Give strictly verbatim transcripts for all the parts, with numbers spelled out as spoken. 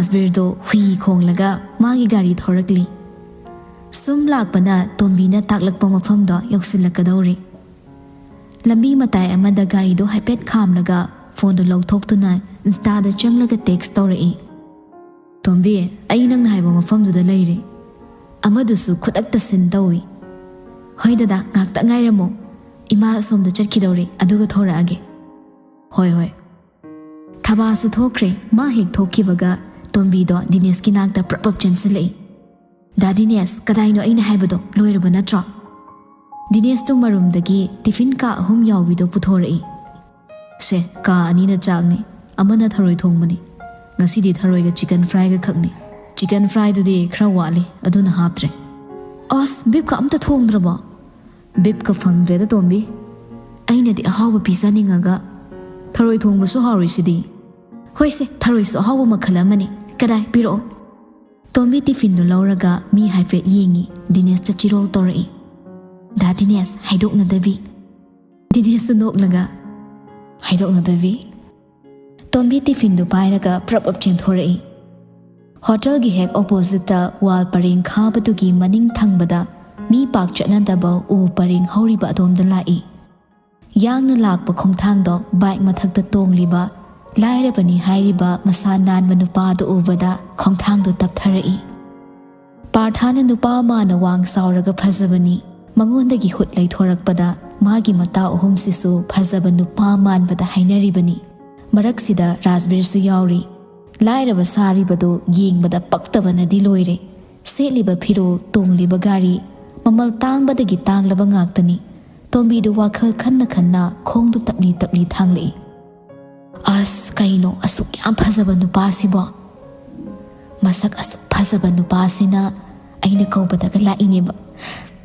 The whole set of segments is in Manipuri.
ꯔꯥꯖꯕꯤꯔꯗꯣ ꯍꯨꯏ ꯈꯣꯡꯂꯒ ꯃꯥꯒꯤ ꯒꯥꯔꯤ ꯊꯧꯔꯛꯂꯤ꯫ ꯁꯨꯝ ꯂꯥꯛꯄꯅ ꯇꯣꯝꯕꯤꯅ ꯇꯥꯛꯂꯛꯄ ꯃꯐꯝꯗꯣ ꯌꯧꯁꯤꯜꯂꯛꯀꯗꯧꯔꯦ꯫ ꯂꯝꯕꯤ ꯃꯇꯥꯏ ꯑꯃꯗ ꯒꯥꯔꯤꯗꯣ ꯍꯥꯏꯐꯦꯠ ꯈꯥꯝꯂꯒ ꯐꯣꯟꯗꯣ ꯂꯧꯊꯣꯛꯇꯨꯅ ꯏꯟꯁꯇꯥꯗ ꯆꯪꯂꯒ ꯇꯦꯛꯁ ꯇꯧꯔꯛꯏ꯫ "ꯇꯣꯝꯕꯤ, ꯑꯩ ꯅꯪꯅ ꯍꯥꯏꯕ ꯃꯐꯝꯗꯨꯗ ꯂꯩꯔꯦ꯫ ꯑꯃꯗꯨꯁꯨ ꯈꯨꯗꯛꯇ ꯁꯤꯟ ꯇꯧꯏ꯫" "ꯍꯣꯏ ꯗꯗꯥ, ꯉꯥꯛꯇ ꯉꯥꯏꯔꯝꯃꯣ꯫ ꯏꯃꯥ ꯑꯁꯣꯝꯗ ꯆꯠꯈꯤꯗꯧꯔꯦ, ꯑꯗꯨꯒ ꯊꯣꯔꯛꯑꯒꯦ꯫" "ꯍꯣꯏ, ꯍꯣꯏ꯫" ꯊꯕꯥꯁꯨ ꯊꯣꯛꯈ꯭ꯔꯦ꯫ ꯃꯥ ꯍꯦꯛ ꯊꯣꯛꯈꯤꯕꯒ ꯇꯣꯝꯕꯤꯗꯣ ꯗꯤꯅꯦꯁꯀꯤ ꯅꯥꯛꯇ ꯄ꯭ꯔꯞ ꯄ꯭ꯔꯞ ꯆꯦꯟꯁꯤꯜꯂꯛꯏ꯫ "ꯗꯥ ꯗꯤꯅꯦꯁ, ꯀꯗꯥꯏꯅꯣ ꯑꯩꯅ ꯍꯥꯏꯕꯗꯣ? ꯂꯣꯏꯔꯕ ꯅꯠꯇ꯭ꯔꯣ?" ꯗꯤꯅꯦꯁꯇꯨ ꯃꯔꯨꯝꯗꯒꯤ ꯇꯤꯐꯤꯟ ꯀꯥ ꯑꯍꯨꯝ ꯌꯥꯎꯕꯤꯗꯣ ꯄꯨꯊꯣꯔꯛꯏ꯫ "ꯁꯦ, ꯀꯥ ꯑꯅꯤꯅ ꯆꯥꯛꯅꯤ, ꯑꯃꯅ ꯊꯔꯣꯏ ꯊꯣꯡꯕꯅꯤ꯫ ꯉꯁꯤꯗꯤ ꯊꯔꯣꯏꯒ ꯆꯤꯀꯟ ꯐ꯭ꯔꯥꯏꯒ ꯈꯛꯅꯤ꯫ ꯆꯤꯀꯟ ꯐ꯭ꯔꯥꯏꯗꯨꯗꯤ ꯈꯔ ꯋꯥꯠꯂꯤ, ꯑꯗꯨꯅ ꯍꯥꯞꯇ꯭ꯔꯦ꯫" "ꯑꯁ, ꯕꯤꯞꯀ ꯑꯝꯇ ꯊꯣꯡꯗ꯭ꯔꯕꯣ?" "ꯕꯤꯞꯀ ꯐꯪꯗ꯭ꯔꯦꯗ ꯇꯣꯝꯕꯤ꯫ ꯑꯩꯅꯗꯤ ꯑꯍꯥꯎꯕ ꯄꯤꯖꯅꯤꯡꯉꯒ꯫ ꯊꯔꯣꯏ ꯊꯣꯡꯕꯁꯨ ꯍꯥꯎꯔꯤꯁꯤꯗꯤ꯫" "ꯍꯣꯏꯁꯦ, ꯊꯔꯣꯏꯁꯨ ꯑꯍꯥꯎꯕ ꯃꯈꯜ ꯑꯃꯅꯤ꯫ ꯀꯗꯥꯏ, ꯄꯤꯔꯛꯑꯣ꯫" ꯇꯣꯝꯕꯤ ꯇꯤꯐꯤꯟꯗꯨ ꯂꯧꯔꯒ ꯃꯤ ꯍꯥꯏꯐꯦꯠ ꯌꯦꯡꯉꯤ꯫ ꯗꯤꯅꯦꯁꯇ ꯆꯤꯔꯣꯜ ꯇꯧꯔꯛꯏ꯫ "ꯗꯥ ꯗꯤꯅꯦꯁ, ꯍꯥꯏꯗꯣꯛꯅꯗꯕꯤ꯫" ꯗꯤꯅꯦꯁꯁꯨ ꯅꯣꯛꯂꯒ, "ꯍꯥꯏꯗꯣꯛꯅꯗꯕꯤ꯫" ꯇꯣꯝꯕꯤ ꯇꯤꯐꯤꯟꯗꯨ ꯄꯥꯏꯔꯒ ꯄ꯭ꯔꯞ ꯄ꯭ꯔꯞ ꯆꯦꯟꯊꯣꯔꯛꯏ꯫ ꯍꯣꯇꯦꯜꯒꯤ ꯍꯦꯛ ꯑꯣꯄꯣꯖꯤꯠꯇ ꯋꯥꯜ ꯄꯔꯦꯡ ꯈꯥꯕꯗꯨꯒꯤ ꯃꯅꯤꯡ ꯊꯪꯕꯗ ꯃꯤ ꯄꯥꯛ ꯆꯠꯅꯗꯕ ꯎ ꯄꯔꯦꯡ ꯍꯧꯔꯤꯕ ꯑꯗꯣꯝꯗ ꯂꯥꯛꯏ꯫ ꯌꯥꯡꯅ ꯂꯥꯛꯄ ꯈꯣꯡꯊꯥꯡꯗꯣ ꯕꯥꯏꯛ ꯃꯊꯛꯇ ꯇꯣꯡꯂꯤꯕ, ꯂꯥꯏꯔꯕꯅꯤ ꯍꯥꯏꯔꯤꯕ ꯃꯁꯥ ꯅꯥꯟꯕ ꯅꯨꯄꯥꯗꯨ ꯎꯕꯗ ꯈꯣꯡꯊꯥꯡꯗꯣ ꯇꯞꯊꯔꯛꯏ꯫ ꯄꯥꯔꯊꯥꯅ ꯅꯨꯄꯥ ꯃꯥꯅ ꯋꯥꯡ ꯆꯥꯎꯔꯒ ꯐꯖꯕꯅꯤ꯫ ꯃꯉꯣꯟꯗꯒꯤ ꯍꯨꯠ ꯂꯩꯊꯣꯔꯛꯄꯗ ꯃꯥꯒꯤ ꯃꯇꯥꯎ ꯑꯍꯨꯝꯁꯤꯁꯨ ꯐꯖꯕ ꯅꯨꯄꯥ ꯃꯥꯟꯕꯗ ꯍꯥꯏꯅꯔꯤꯕꯅꯤ꯫ ꯃꯔꯛꯁꯤꯗ ꯔꯥꯖꯕꯤꯔꯁꯨ ꯌꯥꯎꯔꯤ꯫ ꯂꯥꯏꯔꯕ ꯁꯥꯔꯤꯕꯗꯨ ꯌꯦꯡꯕꯗ ꯄꯛꯇꯕꯅꯗꯤ ꯂꯣꯏꯔꯦ꯫ ꯁꯦꯠꯂꯤꯕ ꯐꯤꯔꯣꯜ, ꯇꯣꯡꯂꯤꯕ ꯒꯥꯔꯤ, ꯃꯃꯜ ꯇꯥꯡꯕꯗꯒꯤ ꯇꯥꯡꯂꯕ ꯉꯥꯛꯇꯅꯤ꯫ ꯇꯣꯝꯕꯤꯗꯨ ꯋꯥꯈꯜ ꯈꯟꯅ ꯈꯟꯅ ꯈꯣꯡꯗꯨ ꯇꯞꯂꯤ ꯇꯞꯂꯤ ꯊꯥꯡꯂꯛꯏ꯫ "ꯑꯁ, ꯀꯩꯅꯣ ꯑꯁꯨꯛ ꯌꯥꯝ ꯐꯖꯕ ꯅꯨꯄꯥꯁꯤꯕꯣ? ꯃꯁꯛ ꯑꯁꯨꯛ ꯐꯖꯕ ꯅꯨꯄꯥꯁꯤꯅ ꯑꯩꯅ ꯀꯧꯕꯗꯒ ꯂꯥꯛꯏꯅꯦꯕ꯫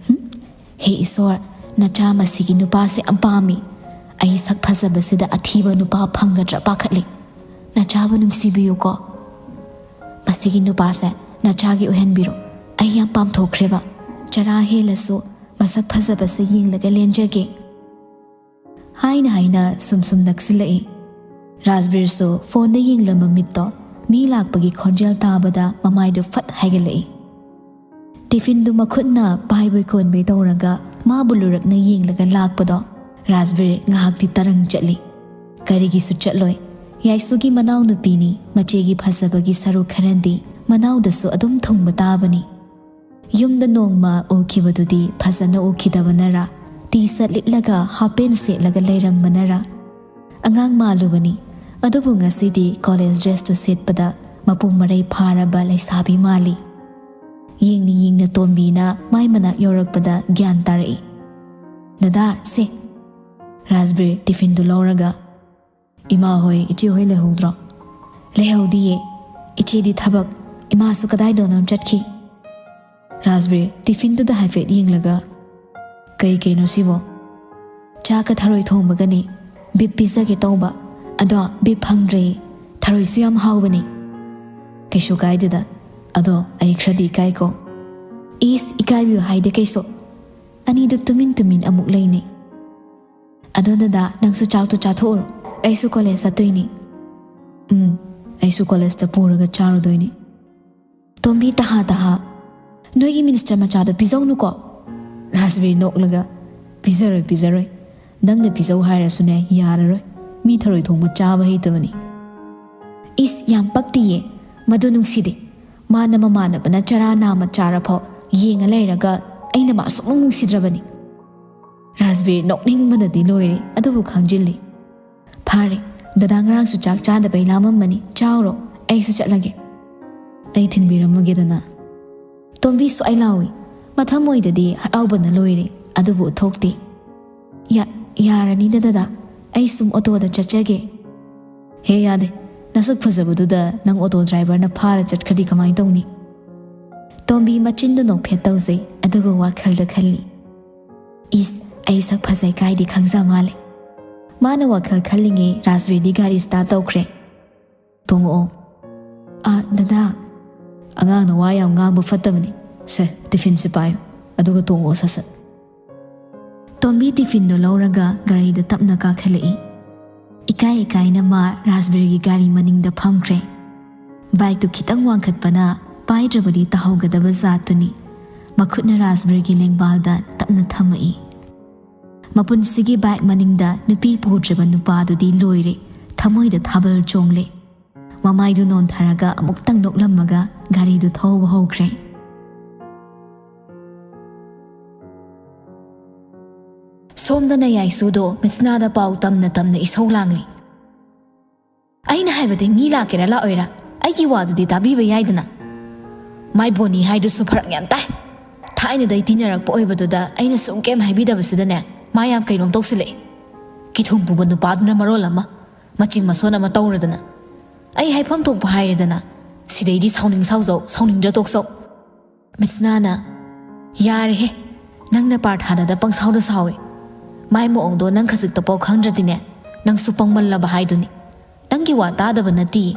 ꯍꯨꯝ, ꯍꯦ ꯏꯁꯣꯔ, ꯅꯆꯥ ꯃꯁꯤꯒꯤ ꯅꯨꯄꯥꯁꯦ ꯌꯥꯝ ꯄꯥꯝꯃꯤ꯫ ꯑꯩ ꯁꯛ ꯐꯖꯕꯁꯤꯗ ꯑꯊꯤꯕ ꯅꯨꯄꯥ ꯐꯪꯒꯗ꯭ꯔꯥ ꯄꯥꯈꯠꯂꯤ꯫ ꯅꯆꯥꯕꯨ ꯅꯨꯡꯁꯤꯕꯤꯌꯨꯀꯣ꯫ ꯃꯁꯤꯒꯤ ꯅꯨꯄꯥꯁꯦ ꯅꯆꯥꯒꯤ ꯑꯣꯏꯍꯟꯕꯤꯔꯣ꯫ ꯑꯩ ꯌꯥꯝ ꯄꯥꯝꯊꯣꯛꯈ꯭ꯔꯦꯕ꯫ ꯆꯔꯥ ꯍꯦꯜꯂꯁꯨ ꯃꯁꯛ ꯐꯖꯕꯁꯦ ꯌꯦꯡꯂꯒ ꯂꯦꯟꯖꯒꯦ꯫" ꯍꯥꯏꯅ ꯍꯥꯏꯅ ꯁꯨꯝ ꯁꯨꯝ ꯅꯛꯁꯤꯜꯂꯛꯏ꯫ ꯔꯥꯖꯕꯤꯔꯁꯨ ꯐꯣꯟꯗ ꯌꯦꯡꯂꯝꯕ ꯃꯤꯠꯇꯣ ꯃꯤ ꯂꯥꯛꯄꯒꯤ ꯈꯣꯟꯖꯦꯜ ꯇꯥꯕꯗ ꯃꯃꯥꯏꯗꯨ ꯐꯠ ꯍꯥꯏꯒꯠꯂꯛꯏ꯫ ꯇꯤꯐꯤꯟꯗꯨ ꯃꯈꯨꯠꯅ ꯄꯥꯏꯕꯣꯏ ꯀꯣꯟꯕꯣꯏ ꯇꯧꯔꯒ ꯃꯥꯕꯨ ꯂꯨꯔꯛꯅ ꯌꯦꯡꯂꯒ ꯂꯥꯛꯄꯗꯣ ꯔꯥꯖꯕꯤꯔ ꯉꯥꯏꯍꯥꯛꯇꯤ ꯇꯔꯪ ꯆꯠꯂꯤ꯫ ꯀꯔꯤꯒꯤꯁꯨ ꯆꯠꯂꯣꯏ꯫ ꯌꯥꯏꯁꯨꯒꯤ ꯃꯅꯥꯎꯅꯨꯄꯤꯅꯤ, ꯃꯆꯦꯒꯤ ꯐꯖꯕꯒꯤ ꯁꯔꯨꯛ ꯈꯔꯗꯤ ꯃꯅꯥꯎꯗꯁꯨ ꯑꯗꯨꯝ ꯊꯨꯡꯕ ꯇꯥꯕꯅꯤ꯫ ꯌꯨꯝꯗ ꯅꯣꯡꯃ ꯎꯈꯤꯕꯗꯨꯗꯤ ꯐꯖꯅ ꯎꯈꯤꯗꯕꯅꯔꯥ, ꯇꯤ ꯁꯔꯠ ꯂꯤꯠꯂꯒ ꯍꯥꯞ ꯄꯦꯟ ꯁꯦꯠꯂꯒ ꯂꯩꯔꯝꯕꯅꯔꯥ? ꯑꯉꯥꯡ ꯃꯥꯜꯂꯨꯕꯅꯤ, ꯑꯗꯨꯕꯨ ꯉꯁꯤꯗꯤ ꯀꯣꯂꯦꯖ ꯗ꯭ꯔꯦꯁꯇꯨ ꯁꯦꯠꯄꯗ ꯃꯄꯨꯡ ꯃꯔꯩ ꯐꯥꯔꯕ ꯂꯩꯁꯥꯕꯤ ꯃꯥꯜꯂꯤ꯫ ꯌꯦꯡꯅ ꯌꯦꯡꯅ ꯇꯣꯝꯕꯤꯅ ꯃꯥꯏ ꯃꯅꯥꯛ ꯌꯧꯔꯛꯄꯗ ꯒ꯭ꯌꯥꯟ ꯇꯥꯔꯛꯏ꯫ "ꯗꯗꯥ, ꯁꯦ꯫" ꯔꯥꯖꯕꯤꯔ ꯇꯤꯐꯤꯟꯗꯨ ꯂꯧꯔꯒ, "ꯏꯃꯥ ꯍꯣꯏ, ꯏꯆꯦ ꯍꯣꯏ ꯂꯩꯍꯧꯗ꯭ꯔꯣ?" "ꯂꯩꯍꯧꯗꯤꯌꯦ꯫ ꯏꯆꯦꯗꯤ ꯊꯕꯛ, ꯏꯃꯥꯁꯨ ꯀꯗꯥꯏꯗꯅꯣꯝ ꯆꯠꯈꯤ꯫" ꯔꯥꯖꯕꯤꯔ ꯇꯤꯐꯤꯟꯗꯨꯗ ꯍꯥꯏꯐꯦꯠ ꯌꯦꯡꯂꯒ, "ꯀꯩ ꯀꯩꯅꯣ ꯁꯤꯕꯣ?" "ꯆꯥꯛꯀ ꯊꯔꯣꯏ ꯊꯣꯡꯕꯒꯅꯦ꯫ ꯕꯤꯞ ꯄꯤꯖꯒꯦ ꯇꯧꯕ, ꯑꯗꯣ ꯕꯤꯞ ꯐꯪꯗ꯭ꯔꯦ꯫ ꯊꯔꯣꯏꯁꯨ ꯌꯥꯝ ꯍꯥꯎꯕꯅꯦ꯫" "ꯀꯩꯁꯨ ꯀꯥꯏꯗꯦꯗ꯫ ꯑꯗꯣ ꯑꯩ ꯈꯔꯗꯤ ꯏꯀꯥꯏꯀꯣ꯫" "ꯏꯁ, ꯏꯀꯥꯏꯕꯤꯌꯨ ꯍꯥꯏꯗꯦ ꯀꯩꯁꯨ꯫ ꯑꯅꯤꯗꯨ ꯇꯨꯃꯤꯟ ꯇꯨꯃꯤꯟ ꯑꯃꯨꯛ ꯂꯩꯅꯩ꯫ ꯑꯗꯣ ꯗꯗꯥ, ꯅꯪꯁꯨ ꯆꯥꯛꯇꯣ ꯆꯥꯊꯣꯛꯎꯔꯣ꯫ ꯑꯩꯁꯨ ꯀꯣꯂꯦꯖ ꯆꯠꯇꯣꯏꯅꯤ꯫" "ꯎꯝ, ꯑꯩꯁꯨ ꯀꯣꯂꯦꯖꯇ ꯄꯨꯔꯒ ꯆꯥꯔꯨꯗꯣꯏꯅꯤ꯫" ꯇꯣꯝꯕꯤ ꯇꯍꯥ ꯇꯍꯥ, "ꯅꯣꯏꯒꯤ ꯃꯤꯅꯤꯁꯇꯔ ꯃꯆꯥꯗꯣ ꯄꯤꯖꯧꯅꯨꯀꯣ꯫" ꯔꯥꯖꯕꯤꯔ ꯅꯣꯛꯂꯒ, "ꯄꯤꯖꯔꯣꯏ, ꯄꯤꯖꯔꯣꯏ꯫ ꯅꯪꯅ ꯄꯤꯖꯧ ꯍꯥꯏꯔꯁꯨꯅꯦ, ꯌꯥꯔꯔꯣꯏ꯫ ꯃꯤ ꯊꯔꯣꯏ ꯊꯣꯡꯕ ꯆꯥꯕ ꯍꯩꯇꯕꯅꯤ꯫" "ꯏꯁ, ꯌꯥꯝ ꯄꯛꯇꯤꯌꯦ꯫ ꯃꯗꯨ ꯅꯨꯡꯁꯤꯗꯦ꯫ ꯃꯥꯅ ꯃꯃꯥꯟꯅꯕꯅ ꯆꯔꯥ ꯅꯥꯝꯃ ꯆꯥꯔꯐꯥꯎ ꯌꯦꯡꯉ ꯂꯩꯔꯒ ꯑꯩꯅ ꯃꯥ ꯁꯨꯛꯅꯨꯡ ꯅꯨꯡꯁꯤꯗ꯭ꯔꯕꯅꯤ꯫" ꯔꯥꯖꯕꯤꯔ ꯅꯣꯛꯅꯤꯡꯕꯅꯗꯤ ꯂꯣꯏꯔꯦ, ꯑꯗꯨꯕꯨ ꯈꯥꯡꯖꯤꯜꯂꯤ꯫ "ꯐꯔꯦ, ꯗꯗꯥ ꯉꯔꯥꯡꯁꯨ ꯆꯥꯛ ꯆꯥꯗꯕꯩ ꯂꯥꯝꯃꯝꯃꯅꯤ, ꯆꯥꯎꯔꯣ, ꯑꯩꯁꯨ ꯆꯠꯂꯒꯦ꯫" "ꯑꯩ ꯊꯤꯟꯕꯤꯔꯝꯃꯒꯦꯗꯅ꯫" ꯇꯣꯝꯕꯤ ꯁ꯭ꯋꯥꯏ ꯂꯥꯎꯏ꯫ ꯃꯊꯃꯣꯏꯗꯗꯤ ꯍꯔꯥꯎꯕꯅ ꯂꯣꯏꯔꯦ, ꯑꯗꯨꯕꯨ ꯎꯠꯊꯣꯛꯇꯦ꯫ "ꯌꯥ-, ꯌꯥꯔꯅꯤꯗ ꯗꯗꯥ, ꯑꯩ ꯁꯨꯝ ꯑꯣꯇꯣꯗ ꯆꯠꯆꯒꯦ꯫" "ꯍꯦ, ꯌꯥꯗꯦ꯫ ꯅꯁꯛ ꯐꯖꯕꯗꯨꯗ ꯅꯪ ꯑꯣꯇꯣ ꯗ꯭ꯔꯥꯏꯚꯔꯅ ꯐꯥꯔ ꯆꯠꯈ꯭ꯔꯗꯤ ꯀꯃꯥꯏꯅ ꯇꯧꯅꯤ?" ꯇꯣꯝꯕꯤ ꯃꯆꯤꯟꯗꯨ ꯅꯣꯛꯐꯦꯠ ꯇꯧꯖꯩ, ꯑꯗꯨꯒ ꯋꯥꯈꯜꯗ ꯈꯜꯂꯤ, "ꯏꯁ, ꯑꯩ ꯁꯛ ꯐꯖꯩ ꯀꯥꯏꯗꯤ ꯈꯪꯖ ꯃꯥꯜꯂꯦ꯫ ꯃꯥꯅ ꯋꯥꯈꯜ ꯈꯜꯂꯤꯉꯩ ꯔꯥꯖꯕꯤꯔꯗꯤ ꯒꯥꯔꯤ ꯁ꯭ꯇꯥꯔꯠ ꯇꯧꯈ꯭ꯔꯦ꯫ "ꯇꯣꯡꯉꯛꯑꯣ꯫" "ꯑ, ꯗꯗꯥ꯫" "ꯑꯉꯥꯡꯅ ꯋꯥ ꯌꯥꯝ ꯉꯥꯡꯕ ꯐꯠꯇꯕꯅꯤ꯫ ꯁꯦ, ꯇꯤꯐꯤꯟꯁꯦ ꯄꯥꯏꯌꯨ, ꯑꯗꯨꯒ ꯇꯣꯡꯉꯛꯑꯣ ꯁꯠ ꯁꯠ꯫" ꯇꯣꯝꯕꯤ ꯇꯤꯐꯤꯟꯗꯣ ꯂꯧꯔꯒ ꯒꯥꯔꯤꯗ ꯇꯞꯅ ꯀꯥꯈꯠꯂꯛꯏ꯫ ꯏꯀꯥꯏ ꯏꯀꯥꯏꯅ ꯃꯥ ꯔꯥꯖꯕꯤꯔꯒꯤ ꯒꯥꯔꯤ ꯃꯅꯤꯡꯗ ꯐꯝꯈ꯭ꯔꯦ꯫ ꯕꯥꯏꯛꯇꯨ ꯈꯤꯇꯪ ꯋꯥꯡꯈꯠꯄꯅ ꯄꯥꯏꯗ꯭ꯔꯕꯗꯤ ꯇꯥꯍꯧꯒꯗꯕ ꯖꯥꯠꯇꯨꯅꯤ꯫ ꯃꯈꯨꯠꯅ ꯔꯥꯖꯕꯤꯔꯒꯤ ꯂꯦꯡꯕꯥꯜꯗ ꯇꯞꯅ ꯊꯝꯃꯛꯏ꯫ ꯃꯄꯨꯟꯁꯤꯒꯤ ꯕꯥꯏꯛ ꯃꯅꯤꯡꯗ ꯅꯨꯄꯤ ꯄꯨꯗ꯭ꯔꯕ ꯅꯨꯄꯥꯗꯨꯗꯤ ꯂꯣꯏꯔꯦ, ꯊꯃꯣꯏꯗ ꯊꯥꯕꯜ ꯆꯣꯡꯂꯦ꯫ ꯃꯃꯥꯏꯗꯨ ꯅꯣꯟꯊꯔꯒ ꯑꯃꯨꯛꯇꯪ ꯅꯣꯛꯂꯝꯃꯒ ꯒꯥꯔꯤꯗꯨ ꯊꯧꯕ ꯍꯧꯈ꯭ꯔꯦ꯫ ꯁꯣꯝꯗꯅ ꯌꯥꯏꯁꯨꯗꯣ ꯃꯤꯠꯁꯅꯥꯗ ꯄꯥꯎ ꯇꯝꯅ ꯇꯝꯅ ꯏꯁꯧ ꯂꯥꯡꯂꯤ꯫ "ꯑꯩꯅ ꯍꯥꯏꯕꯗꯤ ꯃꯤ ꯂꯥꯛꯀꯦꯔꯥ ꯂꯥꯛꯑꯣꯏꯔꯥ, ꯑꯩꯒꯤ ꯋꯥꯗꯨꯗꯤ ꯇꯥꯕꯤꯕ ꯌꯥꯏꯗꯅ꯫ ꯃꯥꯏ ꯕꯣꯅꯤ ꯍꯥꯏꯗꯨꯁꯨ ꯐꯔꯛ ꯌꯥꯝ ꯇꯥꯏ꯫ ꯊꯥꯏꯅꯗꯩ ꯇꯤꯟꯅꯔꯛꯄ ꯑꯣꯏꯕꯗꯨꯗ ꯑꯩꯅ ꯁꯨꯝ ꯀꯩꯝ ꯍꯥꯏꯕꯤꯗꯕꯁꯤꯗꯅꯦ, ꯃꯥ ꯌꯥꯝ ꯀꯩꯅꯣꯝ ꯇꯧꯁꯤꯜꯂꯛꯑꯦ꯫ ꯀꯤꯊꯨꯝ ꯄꯨꯕ ꯅꯨꯄꯥꯗꯨꯅ ꯃꯔꯣꯜ ꯑꯃ, ꯃꯆꯤꯡ ꯃꯁꯣꯟ ꯑꯃ ꯇꯧꯔꯗꯅ꯫ ꯑꯩ ꯍꯥꯏꯐꯝ ꯊꯣꯛꯄ ꯍꯥꯏꯔꯦꯗꯅ, ꯁꯤꯗꯩꯗꯤ ꯁꯥꯎꯅꯤꯡ ꯁꯥꯎꯖꯧ, ꯁꯥꯎꯅꯤꯡꯗ꯭ꯔ ꯇꯣꯛꯆꯧ꯫" ꯃꯤꯠꯁꯅꯥꯅ, "ꯌꯥꯔꯦꯍꯦ, ꯅꯪꯅ ꯄꯥꯔꯊꯥꯅꯗ ꯄꯪꯁꯥꯎꯗ ꯁꯥꯎꯋꯦ꯫ ꯃꯥꯏ ꯃꯑꯣꯡꯗꯣ ꯅꯪ ꯈꯖꯤꯛꯇꯐꯥꯎ ꯈꯪꯗ꯭ꯔꯗꯤꯅꯦ, ꯅꯪꯁꯨ ꯄꯪꯃꯜꯂꯕ ꯍꯥꯏꯗꯨꯅꯤ꯫ ꯅꯪꯒꯤ ꯋꯥ ꯇꯥꯗꯕ ꯅꯠꯇꯦ,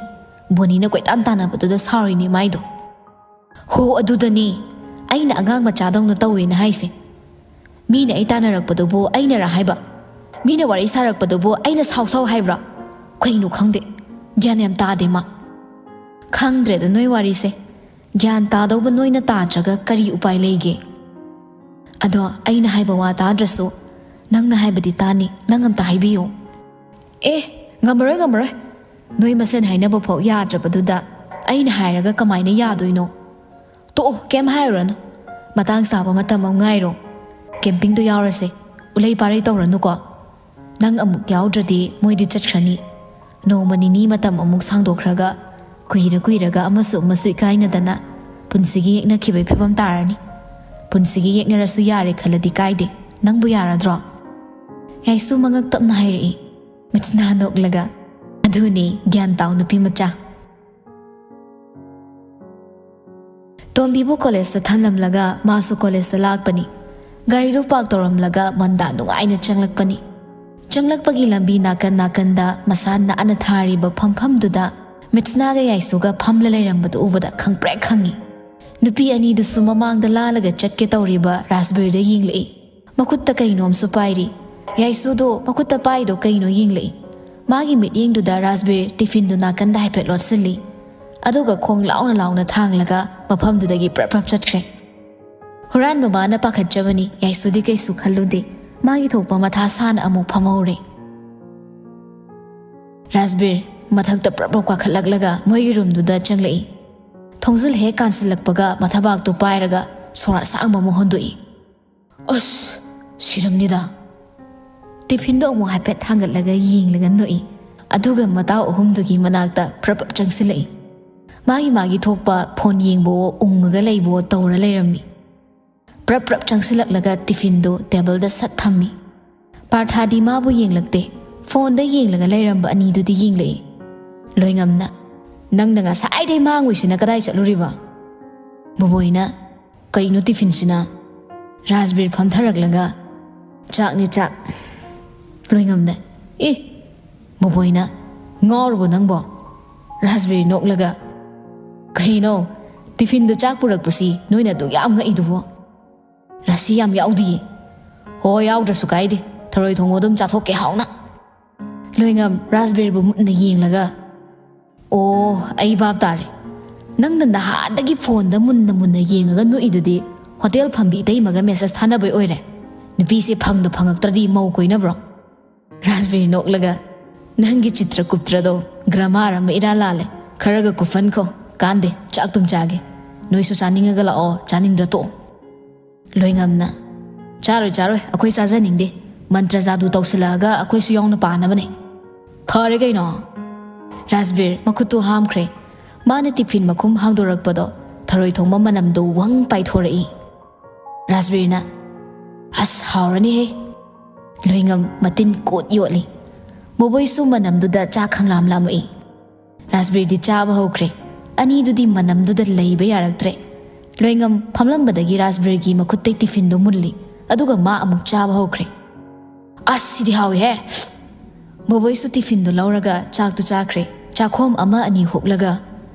ꯕꯣꯅꯤꯅ ꯀꯣꯏꯇꯥꯟ ꯇꯥꯟꯅꯕꯗꯨꯗ ꯁꯥꯎꯔꯤꯅꯦ ꯃꯥꯏꯗꯣ꯫" "ꯍꯣ, ꯑꯗꯨꯗꯅꯤ ꯑꯩꯅ ꯑꯉꯥꯡ ꯃꯆꯥꯗꯧꯅ ꯇꯧꯋꯦꯅ ꯍꯥꯏꯁꯦ꯫ ꯃꯤꯅ ꯑꯩ ꯇꯥꯟꯅꯔꯛꯄꯗꯨꯕꯨ ꯑꯩꯅꯔꯥ ꯍꯥꯏꯕ? ꯃꯤꯅ ꯋꯥꯔꯤ ꯁꯥꯔꯛꯄꯗꯨꯕꯨ ꯑꯩꯅ ꯁꯥꯎ ꯁꯥꯎ ꯍꯥꯏꯕ꯭ꯔꯥ? ꯀꯩꯅꯣ ꯈꯪꯗꯦ, ꯒ꯭ꯌꯥꯟ ꯌꯥꯝ ꯇꯥꯗꯦ ꯃꯥ꯫" "ꯈꯪꯗ꯭ꯔꯦꯗ ꯅꯣꯏ ꯋꯥꯔꯤꯁꯦ꯫ ꯒ꯭ꯌꯥꯟ ꯇꯥꯗꯧꯕ ꯅꯣꯏꯅ ꯇꯥꯗ꯭ꯔꯒ ꯀꯔꯤ ꯎꯄꯥꯏ ꯂꯩꯒꯦ? ꯑꯗꯣ ꯑꯩꯅ ꯍꯥꯏꯕ ꯋꯥ ꯇꯥꯗ꯭ꯔꯁꯨ ꯅꯪꯅ ꯍꯥꯏꯕꯗꯤ ꯇꯥꯅꯤ, ꯅꯪ ꯑꯝꯇ ꯍꯥꯏꯕꯤꯌꯨ꯫" "ꯑꯦ, ꯉꯝꯃꯔꯣꯏ, ꯉꯝꯃꯔꯣꯏ꯫ ꯅꯣꯏ ꯃꯁꯦꯟ ꯍꯥꯏꯅꯕ ꯐꯥꯎ ꯌꯥꯗ꯭ꯔꯕꯗꯨꯗ ꯑꯩꯅ ꯍꯥꯏꯔꯒ ꯀꯃꯥꯏꯅ ꯌꯥꯗꯣꯏꯅꯣ? ꯇꯣꯛꯑꯣ, ꯀꯩꯝ ꯍꯥꯏꯔꯨꯔꯅꯨ꯫ ꯃꯇꯥꯡ ꯆꯥꯕ ꯃꯇꯝ ꯑꯃ ꯉꯥꯏꯔꯣ꯫ ꯀꯦꯝꯄꯤꯡꯗꯣ ꯌꯥꯎꯔꯁꯦ꯫ ꯎꯂꯩ ꯄꯥꯔꯩ ꯇꯧꯔꯅꯨꯀꯣ꯫ ꯅꯪ ꯑꯃꯨꯛ ꯌꯥꯎꯗ꯭ꯔꯗꯤ ꯃꯣꯏꯗꯤ ꯆꯠꯈ꯭ꯔꯅꯤ꯫ ꯅꯣꯡꯃ ꯅꯤꯅꯤ ꯃꯇꯝ ꯑꯃꯨꯛ ꯁꯥꯡꯗꯣꯛꯈ꯭ꯔꯒ ꯀꯨꯏꯔ ꯀꯨꯏꯔꯒ ꯑꯃꯁꯨ ꯑꯃꯁꯨ ꯏꯀꯥꯏꯅꯗꯅ ꯄꯨꯟꯁꯤꯒꯤ ꯌꯦꯛꯅꯈꯤꯕꯒꯤ ꯐꯤꯕꯝ ꯇꯥꯔꯅꯤ꯫ ꯄꯨꯟꯁꯤꯒꯤ ꯌꯦꯛꯅꯔꯁꯨ ꯌꯥꯔꯦ ꯈꯜꯂꯗꯤ ꯀꯥꯏꯗꯦ꯫ ꯅꯪꯕꯨ ꯌꯥꯔꯗ꯭ꯔꯣ?" ꯌꯥꯏꯁꯨ ꯃꯉꯛ ꯇꯞꯅ ꯍꯥꯏꯔꯛꯏ꯫ ꯃꯤꯠꯁꯅꯥ ꯅꯣꯛꯂꯒ, "ꯑꯗꯨꯅꯤ ꯒ꯭ꯌꯥꯟ ꯇꯥꯎ ꯅꯨꯄꯤ ꯃꯆꯥ꯫" ꯇꯣꯝꯕꯤꯕꯨ ꯀꯣꯂꯦꯖꯇ ꯊꯝꯂꯝꯂꯒ ꯃꯥꯁꯨ ꯀꯣꯂꯦꯖꯇ ꯂꯥꯛꯄꯅꯤ꯫ ꯒꯥꯔꯤꯗꯨ ꯄꯥꯔꯛ ꯇꯧꯔꯝꯂꯒ ꯃꯟꯗꯥ ꯅꯨꯡꯉꯥꯏꯅ ꯆꯪꯂꯛꯄꯅꯤ꯫ ꯆꯪꯂꯛꯄꯒꯤ ꯂꯝꯕꯤ ꯅꯥꯀꯟ ꯅꯥꯀꯟꯗ ꯃꯁꯥ ꯅꯥꯟꯅ ꯊꯥꯔꯤꯕ ꯐꯝꯐꯝꯗꯨꯗ ꯃꯤꯠꯁꯅꯥꯒ ꯌꯥꯏꯁꯨꯒ ꯐꯝꯂ ꯂꯩꯔꯝꯕꯗꯨ ꯎꯕꯗ ꯈꯪꯄ꯭ꯔꯦꯛ ꯈꯪꯉꯤ꯫ ꯅꯨꯄꯤ ꯑꯅꯤꯗꯨꯁꯨ ꯃꯃꯥꯡꯗ ꯂꯥꯜꯂꯒ ꯆꯠꯀꯦ ꯇꯧꯔꯤꯕ ꯔꯥꯖꯕꯤꯔꯗ ꯌꯦꯡꯂꯛꯏ꯫ ꯃꯈꯨꯠꯇ ꯀꯩꯅꯣꯝꯁꯨ ꯄꯥꯏꯔꯤ꯫ ꯌꯥꯏꯁꯨꯗꯣ ꯃꯈꯨꯠꯇ ꯄꯥꯏꯗꯣ ꯀꯩꯅꯣ ꯌꯦꯡꯂꯛꯏ꯫ ꯃꯥꯒꯤ ꯃꯤꯠꯌꯦꯡꯗꯨꯗ ꯔꯥꯖꯕꯤꯔ ꯇꯤꯐꯤꯟꯗꯨ ꯅꯥꯀꯟꯗ ꯍꯥꯏꯐꯦꯠ ꯂꯣꯠꯁꯤꯜꯂꯤ꯫ ꯑꯗꯨꯒ ꯈꯣꯡ ꯂꯥꯎꯅ ꯂꯥꯎꯅ ꯊꯥꯡꯂꯒ ꯃꯐꯝꯗꯨꯗꯒꯤ ꯄ꯭ꯔꯞ ꯄ꯭ꯔꯞ ꯆꯠꯈ꯭ꯔꯦ꯫ ꯍꯨꯔꯥꯟꯕ ꯃꯥꯅ ꯄꯥꯈꯠꯆꯕꯅꯤ, ꯌꯥꯏꯁꯨꯗꯤ ꯀꯩꯁꯨ ꯈꯜꯂꯨꯗꯦ꯫ ꯃꯥꯒꯤ ꯊꯣꯛꯄ ꯃꯊꯥ ꯁꯥꯅ ꯑꯃꯨꯛ ꯐꯝꯍꯧꯔꯦ꯫ ꯔꯥꯖꯕꯤꯔ ꯃꯊꯛꯇ ꯄ꯭ꯔꯞ ꯄ꯭ꯔꯞ ꯀꯥꯈꯠꯂꯛꯂꯒ ꯃꯣꯏꯒꯤ ꯔꯨꯝꯗꯨꯗ ꯆꯪꯂꯛꯏ꯫ ꯊꯣꯡꯖꯤꯜ ꯍꯦꯛ ꯀꯥꯟꯁꯤꯜꯂꯛꯄꯒ ꯃꯊꯕꯥꯛꯇꯨ ꯄꯥꯏꯔꯒ ꯁꯣꯔ ꯑꯁꯥꯡꯕ ꯑꯃ ꯍꯣꯟꯗꯣꯛꯏ꯫ "ꯑꯁ, ꯁꯤꯔꯝꯅꯤꯗ!" ꯇꯤꯐꯤꯟꯗꯣ ꯑꯃꯨꯛ ꯍꯥꯏꯐꯦꯠ ꯊꯥꯡꯒꯠꯂꯒ ꯌꯦꯡꯂꯒ ꯅꯣꯛꯏ꯫ ꯑꯗꯨꯒ ꯃꯇꯥꯎ ꯑꯍꯨꯝꯗꯨꯒꯤ ꯃꯅꯥꯛꯇ ꯄ꯭ꯔꯞ ꯄ꯭ꯔꯞ ꯆꯪꯁꯤꯜꯂꯛꯏ꯫ ꯃꯥꯒꯤ ꯃꯥꯒꯤ ꯊꯣꯛꯄ ꯐꯣꯟ ꯌꯦꯡꯕꯋꯣ ꯎꯪꯉꯒ ꯂꯩꯕꯋꯣ ꯇꯧꯔ ꯂꯩꯔꯝꯃꯤ꯫ ꯄ꯭ꯔꯞ ꯄ꯭ꯔꯞ ꯆꯪꯁꯤꯜꯂꯛꯂꯒ ꯇꯤꯐꯤꯟꯗꯨ ꯇꯦꯕꯜꯗ ꯁꯠ ꯊꯝꯃꯤ꯫ ꯄꯥꯔꯊꯥꯗꯤ ꯃꯥꯕꯨ ꯌꯦꯡꯂꯛꯇꯦ꯫ ꯐꯣꯟꯗ ꯌꯦꯡꯂꯒ ꯂꯩꯔꯝꯕ ꯑꯅꯤꯗꯨꯗꯤ ꯌꯦꯡꯂꯛꯏ꯫ ꯂꯣꯏꯉꯝꯅ, "ꯅꯪꯅ ꯉꯁꯥꯏꯗꯩ ꯃꯥꯡꯉꯨꯏꯁꯤꯅ ꯀꯗꯥꯏ ꯆꯠꯂꯨꯔꯤꯕ?" ꯕꯣꯕꯣꯏꯅ, "ꯀꯩꯅꯣ ꯇꯤꯐꯤꯟꯁꯤꯅ?" ꯔꯥꯖꯕꯤꯔ ꯐꯝꯊꯔꯛꯂꯒ, "ꯆꯥꯛꯅꯤ, ꯆꯥꯛ꯫" ꯂꯣꯏꯉꯝꯅ, "ꯑꯦ, ꯕꯣꯕꯣꯏꯅ, ꯉꯥꯎꯔꯕꯣ ꯅꯪꯕꯣ?" ꯔꯥꯖꯕꯤꯔ ꯅꯣꯛꯂꯒ, "ꯀꯩꯅꯣ, ꯇꯤꯐꯤꯟꯗ ꯆꯥꯛ ꯄꯨꯔꯛꯄꯁꯤ ꯅꯣꯏꯅ ꯑꯗꯨꯛ ꯌꯥꯝ ꯉꯛꯏꯗꯨꯕꯣ? ꯔꯥꯁꯤ ꯌꯥꯝ ꯌꯥꯎꯗꯤꯌꯦ꯫" "ꯍꯣ, ꯌꯥꯎꯗ꯭ꯔꯁꯨ ꯀꯥꯏꯗꯦ, ꯊꯔꯣꯏ ꯊꯣꯡꯕ ꯑꯗꯨꯝ ꯆꯥꯊꯣꯛꯀꯦ ꯍꯥꯎꯅ꯫" ꯂꯣꯏꯉꯝ ꯔꯥꯖꯕꯤꯔꯕꯨ ꯃꯨꯟꯅ ꯌꯦꯡꯂꯒ, "ꯑꯣ, ꯑꯩ ꯚꯥꯞ ꯇꯥꯔꯦ꯫ ꯅꯪꯅ ꯅꯍꯥꯟꯗꯒꯤ ꯐꯣꯟꯗ ꯃꯨꯟꯅ ꯃꯨꯟꯅ ꯌꯦꯡꯉꯒ ꯅꯣꯛꯏꯗꯨꯗꯤ ꯍꯣꯇꯦꯜ ꯐꯝꯕꯤ ꯏꯇꯩꯃꯒ ꯃꯦꯁꯦꯖ ꯊꯥꯅꯕꯩ ꯑꯣꯏꯔꯦ꯫ ꯅꯨꯄꯤꯁꯦ ꯐꯪꯗ ꯐꯪꯉꯛꯇ꯭ꯔꯗꯤ ꯃꯧ ꯀꯣꯏꯅꯕ꯭ꯔꯣ?" ꯔꯥꯖꯕꯤꯔ ꯅꯣꯛꯂꯒ, "ꯅꯪꯒꯤ ꯆꯤꯇ꯭ꯔꯒꯨꯞꯇ꯭ꯔꯗꯣ ꯒ꯭ꯔꯃꯥꯔ ꯑꯃ ꯏꯔꯥ ꯂꯥꯜꯂꯦ꯫ ꯈꯔꯒ ꯀꯨꯐꯟꯈꯣ꯫ ꯀꯥꯟꯗꯦ, ꯆꯥꯛ ꯇꯨꯝ ꯆꯥꯒꯦ꯫ ꯅꯣꯏꯁꯨ ꯆꯥꯅꯤꯡꯉꯒ ꯂꯥꯛꯑꯣ, ꯆꯥꯅꯤꯡꯗ꯭ꯔ ꯇꯣꯛꯑꯣ꯫" ꯂꯣꯏꯉꯝꯅ, "ꯆꯥꯔꯣꯏ, ꯆꯥꯔꯣꯏ, ꯑꯩꯈꯣꯏ ꯆꯥꯖꯅꯤꯡꯗꯦ꯫ ꯃꯟꯇ꯭ꯔ ꯖꯥꯗꯨ ꯇꯧꯁꯤꯜꯂꯛꯑꯒ ꯑꯩꯈꯣꯏꯁꯨ ꯌꯥꯎꯅ ꯄꯥꯅꯕꯅꯦ꯫" "ꯐꯔꯦ ꯀꯩꯅꯣ꯫" ꯔꯥꯖꯕꯤꯔ ꯃꯈꯨꯠꯇꯨ ꯍꯥꯝꯈ꯭ꯔꯦ꯫ ꯃꯥꯅ ꯇꯤꯐꯤꯟ ꯃꯈꯨꯝ ꯍꯥꯡꯗꯣꯔꯛꯄꯗꯣ ꯊꯔꯣꯏ ꯊꯣꯡꯕ ꯃꯅꯝꯗꯨ ꯋꯪ ꯄꯥꯏꯊꯣꯔꯛꯏ꯫ ꯔꯥꯖꯕꯤꯔꯅ, "ꯑꯁ, ꯍꯥꯎꯔꯅꯤꯍꯦ!" ꯂꯣꯏꯉꯝ ꯃꯇꯤꯟ ꯀꯣꯠ ꯌꯣꯠꯂꯤ꯫ ꯃꯣꯕꯣꯏꯁꯨ ꯃꯅꯝꯗꯨꯗ ꯆꯥꯛ ꯈꯪꯂꯥꯝ ꯂꯥꯝꯃꯛꯏ꯫ ꯔꯥꯖꯕꯤꯔꯗꯤ ꯆꯥꯕ ꯍꯧꯈ꯭ꯔꯦ꯫ ꯑꯅꯤꯗꯨꯗꯤ ꯃꯅꯝꯗꯨꯗ ꯂꯩꯕ ꯌꯥꯔꯛꯇ꯭ꯔꯦ꯫ ꯂꯣꯏꯉꯝ ꯐꯝꯂꯝꯕꯗꯒꯤ ꯔꯥꯖꯕꯤꯔꯒꯤ ꯃꯈꯨꯠꯇꯩ ꯇꯤꯐꯤꯟꯗꯨ ꯃꯨꯜꯂꯤ, ꯑꯗꯨꯒ ꯃꯥ ꯑꯃꯨꯛ ꯆꯥꯕ ꯍꯧꯈ꯭ꯔꯦ꯫ "ꯑꯁ, ꯁꯤꯗꯤ ꯍꯥꯎꯏꯍꯦ!" ꯃꯣꯕꯣꯏꯁꯨ ꯇꯤꯐꯤꯟꯗꯨ ꯂꯧꯔꯒ ꯆꯥꯛꯇꯨ ꯆꯥꯈ꯭ꯔꯦ꯫ ꯆꯥꯛꯈꯣꯝ ꯑꯃ ꯑꯅꯤ ꯍꯨꯛꯂꯒ,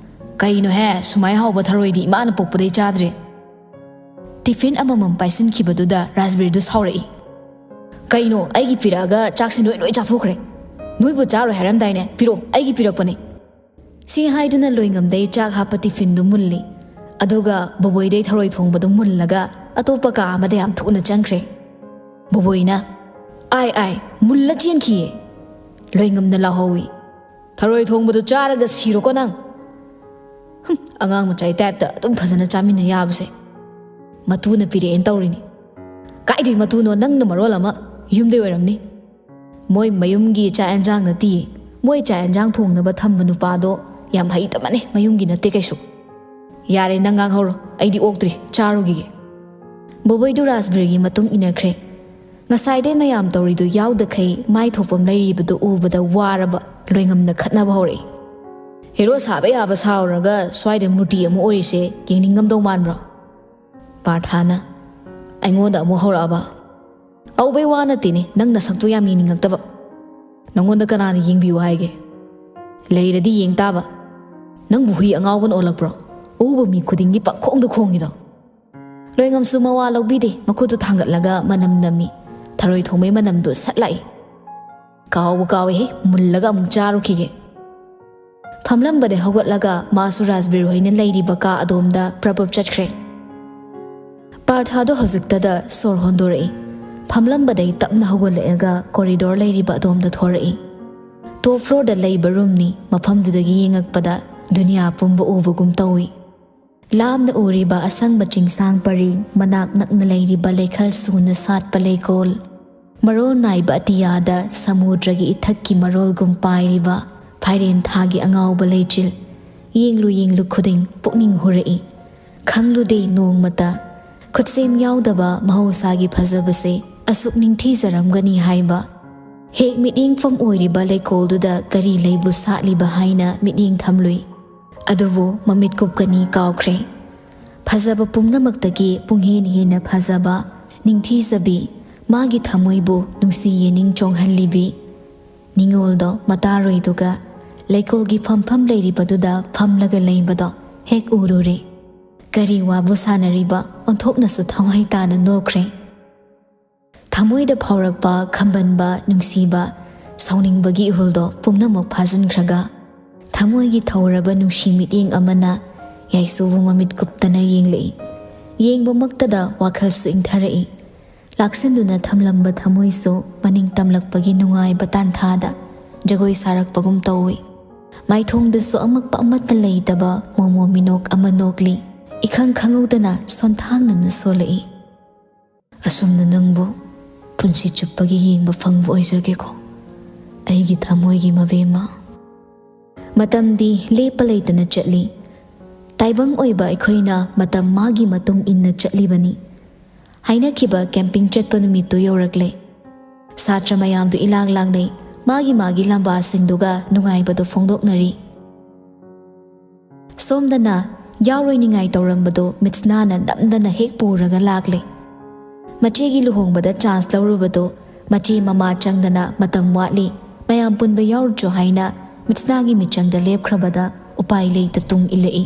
"ꯀꯩꯅꯣꯍꯦ, ꯁꯨꯃꯥꯏ ꯍꯥꯎꯕ ꯊꯔꯣꯏꯗꯤ ꯏꯃꯥꯅ ꯄꯣꯛꯄꯗꯩ ꯆꯥꯗ꯭ꯔꯦ꯫" ꯇꯤꯐꯤꯟ ꯑꯃꯃꯝ ꯄꯥꯏꯁꯤꯟꯈꯤꯕꯗꯨꯗ ꯔꯥꯖꯕꯤꯔꯗꯨ ꯁꯥꯎꯔꯛꯏ꯫ "ꯀꯩꯅꯣ, ꯑꯩꯒꯤ ꯄꯤꯔꯛꯑꯒ ꯆꯥꯛꯁꯤ ꯅꯣꯏ ꯂꯣꯏ ꯆꯥꯊꯣꯛꯈ꯭ꯔꯦ꯫ ꯅꯣꯏꯕꯨ ꯆꯥꯔꯣꯏ ꯍꯥꯏꯔꯝꯗꯥꯏꯅꯦ? ꯄꯤꯔꯛꯑꯣ, ꯑꯩꯒꯤ ꯄꯤꯔꯛꯄꯅꯦ꯫" ꯁꯤ ꯍꯥꯏꯗꯨꯅ ꯂꯣꯏꯉꯝꯗꯩ ꯆꯥꯛ ꯍꯥꯞꯄ ꯇꯤꯐꯤꯟꯗꯨ ꯃꯨꯜꯂꯤ꯫ ꯑꯗꯨꯒ ꯕꯣꯕꯣꯏꯗꯩ ꯊꯔꯣꯏ ꯊꯣꯡꯕꯗꯨ ꯃꯨꯜꯂꯒ ꯑꯇꯣꯞꯄ ꯀꯥ ꯑꯃꯗ ꯌꯥꯝ ꯊꯨꯅ ꯆꯪꯈ꯭ꯔꯦ꯫ ꯕꯣꯕꯣꯏꯅ, "ꯑꯥꯏ ꯑꯥꯏ, ꯃꯨꯜꯂ ꯆꯦꯟꯈꯤꯌꯦ!" ꯂꯣꯏꯉꯝꯅ ꯂꯥꯎꯍꯧꯏ꯫ "ꯊꯔꯣꯏ ꯊꯣꯡꯕꯗꯨ ꯆꯥꯔꯒ ꯁꯤꯔꯣꯀꯣ ꯅꯪ!" "ꯍꯨꯝ, ꯑꯉꯥꯡ ꯃꯆꯥꯒꯤ ꯇꯥꯏꯞꯇ ꯑꯗꯨꯝ ꯐꯖꯅ ꯆꯥꯃꯤꯟꯅ ꯌꯥꯕꯁꯦ꯫ ꯃꯇꯨꯅ ꯄꯤꯔꯛꯑꯦꯅ ꯇꯧꯔꯤꯅꯤ꯫" "ꯀꯥꯏꯗꯩ ꯃꯇꯨꯅꯣ? ꯅꯪꯅ ꯃꯔꯣꯜ ꯑꯃ꯫ ꯌꯨꯝꯗꯩ ꯑꯣꯏꯔꯝꯅꯤ꯫" "ꯃꯣꯏ ꯃꯌꯨꯝꯒꯤ ꯆꯥꯛ ꯑꯦꯟꯖꯥꯡ ꯅꯠꯇꯤꯌꯦ꯫ ꯃꯣꯏ ꯆꯥꯛ ꯑꯦꯟꯖꯥꯡ ꯊꯣꯡꯅꯕ ꯊꯝꯕ ꯅꯨꯄꯥꯗꯣ ꯌꯥꯝ ꯍꯩꯇꯕꯅꯦ, ꯃꯌꯨꯝꯒꯤ ꯅꯠꯇꯦ ꯀꯩꯁꯨ꯫" "ꯌꯥꯔꯦ, ꯅꯪ ꯉꯥꯡꯍꯧꯔꯣ, ꯑꯩꯗꯤ ꯑꯣꯛꯇ꯭ꯔꯤ, ꯆꯥꯔꯨꯈꯤꯒꯦ꯫" ꯕꯣꯕꯣꯏꯗꯨ ꯔꯥꯖꯕꯤꯔꯒꯤ ꯃꯇꯨꯡ ꯏꯟꯅꯈ꯭ꯔꯦ꯫ ꯉꯁꯥꯏꯗꯩ ꯃꯌꯥꯝ ꯇꯧꯔꯤꯗꯨ ꯌꯥꯎꯗꯈꯩ ꯃꯥꯏ ꯊꯣꯛꯐꯝ ꯂꯩꯔꯤꯕꯗꯨ ꯎꯕꯗ ꯋꯥꯔꯕ ꯂꯣꯏꯉꯝꯅ ꯈꯠꯅꯕ ꯍꯧꯔꯛꯏ꯫ "ꯍꯦꯔꯣ ꯁꯥꯕ ꯌꯥꯕ ꯁꯥꯎꯔꯒ ꯁ꯭ꯋꯥꯏꯗ ꯃꯨꯔꯇꯤ ꯑꯃ ꯑꯣꯏꯔꯤꯁꯦ ꯌꯦꯡꯅꯤꯡꯉꯝꯗꯧ ꯃꯥꯟꯕ꯭ꯔꯣ?" ꯄꯥꯔꯊꯥꯅ ꯑꯩꯉꯣꯟꯗ ꯑꯃꯨꯛ ꯍꯧꯔꯛꯑꯕ꯫ "ꯑꯧꯕꯩ ꯋꯥ ꯅꯠꯇꯦꯅꯦ, ꯅꯪ ꯅꯁꯛꯇꯨ ꯌꯥꯝ ꯌꯦꯡꯅꯤꯡꯉꯛꯇꯕ꯫ ꯅꯪꯉꯣꯟꯗ ꯀꯅꯥꯅ ꯌꯦꯡꯕꯤꯌꯨ ꯍꯥꯏꯒꯦ? ꯂꯩꯔꯗꯤ ꯌꯦꯡ ꯇꯥꯕ꯫ ꯅꯪꯕꯨ ꯍꯨꯏ ꯑꯉꯥꯎꯕꯅ ꯑꯣꯜꯂꯛꯄ꯭ꯔꯣ? ꯑꯎꯕ ꯃꯤ ꯈꯨꯗꯤꯡꯒꯤ ꯄꯪꯈꯣꯡꯗ ꯈꯣꯡꯉꯤꯗꯣ?" ꯂꯣꯏꯉꯝꯁꯨ ꯃꯋꯥ ꯂꯧꯕꯤꯗꯦ, ꯃꯈꯨꯠꯇꯨ ꯊꯥꯡꯒꯠꯂꯒ ꯃꯅꯝ ꯅꯝꯃꯤ꯫ ꯊꯔꯣꯏ ꯊꯣꯡꯕꯩ ꯃꯅꯝꯗꯨ ꯁꯠ ꯂꯥꯛꯏ꯫ "ꯀꯥꯎꯕꯨ ꯀꯥꯎꯏꯍꯦ, ꯃꯨꯜꯂꯒ ꯑꯃꯨꯛ ꯆꯥꯔꯨꯈꯤꯒꯦ꯫" ꯐꯝꯂꯝꯕꯗꯩ ꯍꯧꯒꯠꯂꯒ ꯃꯥꯁꯨ ꯔꯥꯖꯕꯤꯔ ꯍꯣꯏꯅ ꯂꯩꯔꯤꯕ ꯀꯥ ꯑꯗꯣꯝꯗ ꯄ꯭ꯔꯞ ꯄ꯭ꯔꯞ ꯆꯠꯈ꯭ꯔꯦ꯫ ꯄꯥꯔꯊꯥꯗꯣ ꯍꯧꯖꯤꯛꯇꯗ ꯁꯣꯔ ꯍꯣꯟꯗꯣꯔꯛꯏ꯫ ꯐꯝꯂꯝꯕꯗꯩ ꯇꯞꯅ ꯍꯧꯒꯠꯂꯛꯑꯒ ꯀꯣꯔꯤꯗꯣꯔ ꯂꯩꯔꯤꯕ ꯑꯗꯣꯝꯗ ꯊꯣꯔꯛꯏ꯫ ꯇꯣꯞ ꯐ꯭ꯂꯣꯔꯗ ꯂꯩꯕ ꯔꯨꯝꯅꯤ, ꯃꯐꯝꯗꯨꯗꯒꯤ ꯌꯦꯡꯉꯛꯄꯗ ꯗꯨꯅꯤꯌꯥ ꯄꯨꯝꯕ ꯎꯕꯒꯨꯝ ꯇꯧꯏ꯫ ꯂꯥꯞꯅ ꯎꯔꯤꯕ ꯑꯁꯪꯕ ꯆꯤꯡꯁꯥꯡ ꯄꯔꯤꯡ, ꯃꯅꯥꯛ ꯅꯛꯅ ꯂꯩꯔꯤꯕ ꯂꯩꯈꯜ ꯁꯨꯅ ꯁꯥꯠꯄ ꯂꯩꯀꯣꯜ, ꯃꯔꯣꯜ ꯅꯥꯏꯕ ꯑꯇꯤꯌꯥꯗ ꯁꯃꯨꯗ꯭ꯔꯒꯤ ꯏꯊꯛꯀꯤ ꯃꯔꯣꯜꯒꯨꯝ ꯄꯥꯏꯔꯤꯕ ꯐꯥꯏꯔꯦꯟ ꯊꯥꯒꯤ ꯑꯉꯥꯎꯕ ꯂꯩꯆꯤꯜ, ꯌꯦꯡꯂꯨ ꯌꯦꯡꯂꯨ ꯈꯨꯗꯤꯡ ꯄꯨꯛꯅꯤꯡ ꯍꯨꯔꯛꯏ꯫ ꯈꯪꯂꯨꯗꯦ ꯅꯣꯡꯃꯇ ꯈꯨꯠꯁꯦꯝ ꯌꯥꯎꯗꯕ ꯃꯍꯧꯁꯥꯒꯤ ꯐꯖꯕꯁꯦ ꯑꯁꯨꯛ ꯅꯤꯡꯊꯤꯖꯔꯝꯒꯅꯤ ꯍꯥꯏꯕ꯫ ꯍꯦꯛ ꯃꯤꯠꯌꯦꯡꯐꯝ ꯑꯣꯏꯔꯤꯕ ꯂꯩꯀꯣꯜꯗꯨꯗ ꯀꯔꯤ ꯂꯩꯕꯨ ꯁꯥꯠꯂꯤꯕ ꯍꯥꯏꯅ ꯃꯤꯠꯌꯦꯡ ꯊꯝꯂꯨꯏ꯫ ꯑꯗꯨꯕꯨ ꯃꯃꯤꯠ ꯀꯨꯞꯀꯅꯤ ꯀꯥꯎꯈ꯭ꯔꯦ꯫ ꯐꯖꯕ ꯄꯨꯝꯅꯃꯛꯇꯒꯤ ꯄꯨꯡꯍꯦꯟ ꯍꯦꯟꯅ ꯐꯖꯕ, ꯅꯤꯡꯊꯤꯖꯕꯤ, ꯃꯥꯒꯤ ꯊꯃꯣꯏꯕꯨ ꯅꯨꯡꯁꯤ ꯌꯦꯅꯤꯡ ꯆꯣꯡꯍꯜꯂꯤꯕꯤ ꯅꯤꯉꯣꯜꯗꯣ ꯃꯇꯥꯔꯣꯏꯗꯨꯒ ꯂꯩꯀꯣꯜꯒꯤ ꯐꯝꯐꯝ ꯂꯩꯔꯤꯕꯗꯨꯗ ꯐꯝꯂꯒ ꯂꯩꯕꯗꯣ ꯍꯦꯛ ꯎꯔꯨꯔꯦ꯫ ꯀꯔꯤ ꯋꯥꯕꯨ ꯁꯥꯟꯅꯔꯤꯕ? ꯑꯣꯟꯊꯣꯛꯅꯁꯨ ꯊꯋꯥꯏ ꯇꯥꯅ ꯅꯣꯛꯈ꯭ꯔꯦ꯫ ꯊꯃꯣꯏꯗ ꯐꯥꯎꯔꯛꯄ ꯈꯝꯕꯟꯕ, ꯅꯨꯡꯁꯤꯕ, ꯁꯥꯎꯅꯤꯡꯕꯒꯤ ꯏꯍꯨꯜꯗꯣ ꯄꯨꯝꯅꯃꯛ ꯐꯥꯖꯤꯟꯈ꯭ꯔꯒ ꯊꯃꯣꯏꯒꯤ ꯊꯧꯔꯕ ꯅꯨꯡꯁꯤ ꯃꯤꯠꯌꯦꯡ ꯑꯃꯅ ꯌꯥꯏꯁꯨꯕꯨ ꯃꯃꯤꯠ ꯀꯨꯞꯇꯅ ꯌꯦꯡꯂꯛꯏ꯫ ꯌꯦꯡꯕꯃꯛꯇꯗ ꯋꯥꯈꯜꯁꯨ ꯏꯪꯊꯔꯛꯏ꯫ ꯂꯥꯛꯁꯤꯟꯗꯨꯅ ꯊꯝꯂꯝꯕ ꯊꯃꯣꯏꯁꯨ ꯃꯅꯤꯡ ꯇꯝꯂꯛꯄꯒꯤ ꯅꯨꯡꯉꯥꯏꯕ ꯇꯥꯟꯊꯥꯗ ꯖꯒꯣꯏ ꯁꯥꯔꯛꯄꯒꯨꯝ ꯇꯧꯏ꯫ ꯃꯥꯏꯊꯣꯡꯗꯁꯨ ꯑꯃꯛꯄ ꯑꯃꯠꯇ ꯂꯩꯇꯕ ꯃꯣꯃꯣ ꯃꯤꯅꯣꯛ ꯑꯃ ꯅꯣꯛꯂꯤ꯫ ꯏꯈꯪ ꯈꯪꯍꯧꯗꯅ ꯁꯣꯟꯊꯥꯡꯅꯅ ꯁꯣꯜꯂꯛꯏ꯫ "ꯑꯁꯨꯝꯅ ꯅꯪꯕꯨ ꯄꯨꯟꯁꯤ ꯆꯨꯞꯄꯒꯤ ꯌꯦꯡꯕ ꯐꯪꯕ ꯑꯣꯏꯖꯒꯦꯀꯣ, ꯑꯩꯒꯤ ꯊꯃꯣꯏꯒꯤ ꯃꯕꯦꯝꯃ꯫" ꯃꯇꯝꯗꯤ ꯂꯦꯞꯄ ꯂꯩꯇꯅ ꯆꯠꯂꯤ꯫ ꯇꯥꯏꯕꯪ ꯑꯣꯏꯕ ꯑꯩꯈꯣꯏꯅ ꯃꯇꯝ ꯃꯥꯒꯤ ꯃꯇꯨꯡ ꯏꯟꯅ ꯆꯠꯂꯤꯕꯅꯤ꯫ ꯍꯥꯏꯅꯈꯤꯕ ꯀꯦꯝꯄꯤꯡ ꯆꯠꯄ ꯅꯨꯃꯤꯠꯇꯨ ꯌꯧꯔꯛꯂꯦ꯫ ꯁꯥꯇ꯭ꯔ ꯃꯌꯥꯝꯗꯨ ꯏꯂꯥꯡ ꯂꯥꯡꯅꯩ꯫ ꯃꯥꯒꯤ ꯃꯥꯒꯤ ꯂꯝꯕꯥꯁꯤꯡꯗꯨꯒ ꯅꯨꯡꯉꯥꯏꯕꯗꯨ ꯐꯣꯡꯗꯣꯛꯅꯔꯤ꯫ ꯁꯣꯝꯗꯅ ꯌꯥꯎꯔꯣꯏꯅꯤꯡꯉꯥꯏ ꯇꯧꯔꯝꯕꯗꯨ ꯃꯤꯠꯁꯅꯥꯅ ꯅꯝꯗꯅ ꯍꯦꯛ ꯄꯨꯔꯒ ꯂꯥꯛꯂꯦ꯫ ꯃꯆꯦꯒꯤ ꯂꯨꯍꯣꯡꯕꯗ ꯆꯥꯟꯁ ꯂꯧꯔꯨꯕꯗꯨ ꯃꯆꯦ ꯃꯃꯥ ꯆꯪꯗꯅ ꯃꯇꯝ ꯋꯥꯠꯂꯤ, ꯃꯌꯥꯝ ꯄꯨꯟꯕ ꯌꯥꯎꯔꯨꯆꯣ ꯍꯥꯏꯅ ꯃꯤꯠꯁꯅꯥꯒꯤ ꯃꯤꯆꯪꯗ ꯂꯦꯞꯈ꯭ꯔꯕꯗ ꯎꯄꯥꯏ ꯂꯩꯇ ꯇꯨꯡ ꯏꯜꯂꯛꯏ꯫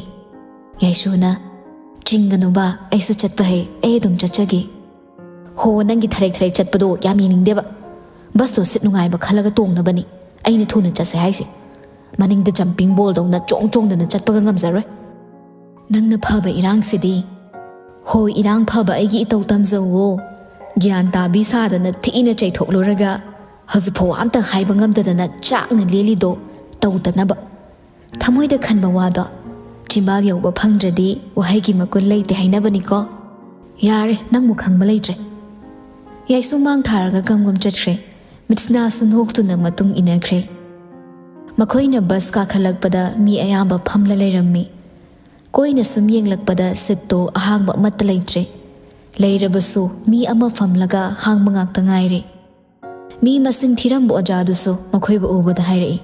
ꯌꯥꯏꯁꯨꯅ, "ꯆꯤꯡꯒꯅꯨꯕ, ꯑꯩꯁꯨ ꯆꯠꯄ ꯍꯩ, ꯑꯩ ꯑꯗꯨꯝ ꯆꯠꯆꯒꯦ꯫" "ꯍꯣ, ꯅꯪꯒꯤ ꯊꯔꯦꯛ ꯊꯔꯦꯛ ꯆꯠꯄꯗꯣ ꯌꯥꯝ ꯌꯦꯡꯅꯤꯡꯗꯦꯕ꯫ ꯕꯁꯇꯣ ꯁꯤꯠ ꯅꯨꯡꯉꯥꯏꯕ ꯈꯜꯂꯒ ꯇꯣꯡꯅꯕꯅꯤ ꯑꯩꯅ ꯊꯨꯅ ꯆꯠꯁꯦ ꯍꯥꯏꯁꯦ꯫ ꯃꯅꯤꯡꯗ ꯖꯝꯄꯤꯡ ꯕꯣꯜꯗꯧꯅ ꯆꯣꯡ ꯆꯣꯡꯗꯅ ꯆꯠꯄꯒ ꯉꯝꯖꯔꯣꯏ꯫ ꯅꯪꯅ ꯐꯕ ꯏꯔꯥꯡꯁꯤꯗꯤ꯫" "ꯍꯣꯏ, ꯏꯔꯥꯡ ꯐꯕ ꯑꯩꯒꯤ ꯏꯇꯧ ꯇꯝꯖꯧꯋꯣ꯫ ꯒ꯭ꯌꯥꯟ ꯇꯥꯕꯤ ꯁꯥꯗꯅ ꯊꯤꯅ ꯆꯩꯊꯣꯛꯂꯨꯔꯒ ꯍꯧꯖꯤꯛꯐꯥꯎ ꯑꯝꯇ ꯍꯥꯏꯕ ꯉꯝꯗꯗꯅ ꯆꯥꯛꯅ ꯂꯦꯜꯂꯤꯗꯣ ꯇꯧꯗꯅꯕ꯫ ꯊꯃꯣꯏꯗ ꯈꯟꯕ ꯋꯥꯗꯣ ꯆꯤꯝꯕꯥꯜ ꯌꯧꯕ ꯐꯪꯗ꯭ꯔꯗꯤ ꯋꯥꯍꯩꯒꯤ ꯃꯒꯨꯟ ꯂꯩꯇꯦ ꯍꯥꯏꯅꯕꯅꯤꯀꯣ꯫ ꯌꯥꯔꯦ, ꯅꯪꯕꯨ ꯈꯪꯕ ꯂꯩꯇ꯭ꯔꯦ꯫" ꯌꯥꯏꯁꯨ ꯃꯥꯡ ꯊꯥꯔꯒ ꯀꯝꯒꯨꯝ ꯆꯠꯈ꯭ꯔꯦ꯫ ꯃꯤꯠꯁꯅꯥꯁꯨ ꯅꯣꯛꯇꯨꯅ ꯃꯇꯨꯡ ꯏꯟꯅꯈ꯭ꯔꯦ꯫ ꯃꯈꯣꯏꯅ ꯕꯁ ꯀꯥꯈꯠꯂꯛꯄꯗ ꯃꯤ ꯑꯌꯥꯝꯕ ꯐꯝꯂ ꯂꯩꯔꯝꯃꯤ꯫ ꯀꯣꯏꯅ ꯁꯨꯝ ꯌꯦꯡꯂꯛꯄꯗ ꯁꯤꯠꯇꯣ ꯑꯍꯥꯡꯕ ꯑꯃꯠꯇ ꯂꯩꯇ꯭ꯔꯦ꯫ ꯂꯩꯔꯕꯁꯨ ꯃꯤ ꯑꯃ ꯐꯝꯂꯒ ꯍꯥꯡꯕ ꯉꯥꯛꯇ ꯉꯥꯏꯔꯦ꯫ ꯃꯤ ꯃꯁꯤꯡ ꯊꯤꯔꯝꯕ ꯑꯣꯖꯥꯗꯨꯁꯨ ꯃꯈꯣꯏꯕꯨ ꯎꯕꯗ ꯍꯥꯏꯔꯛꯏ,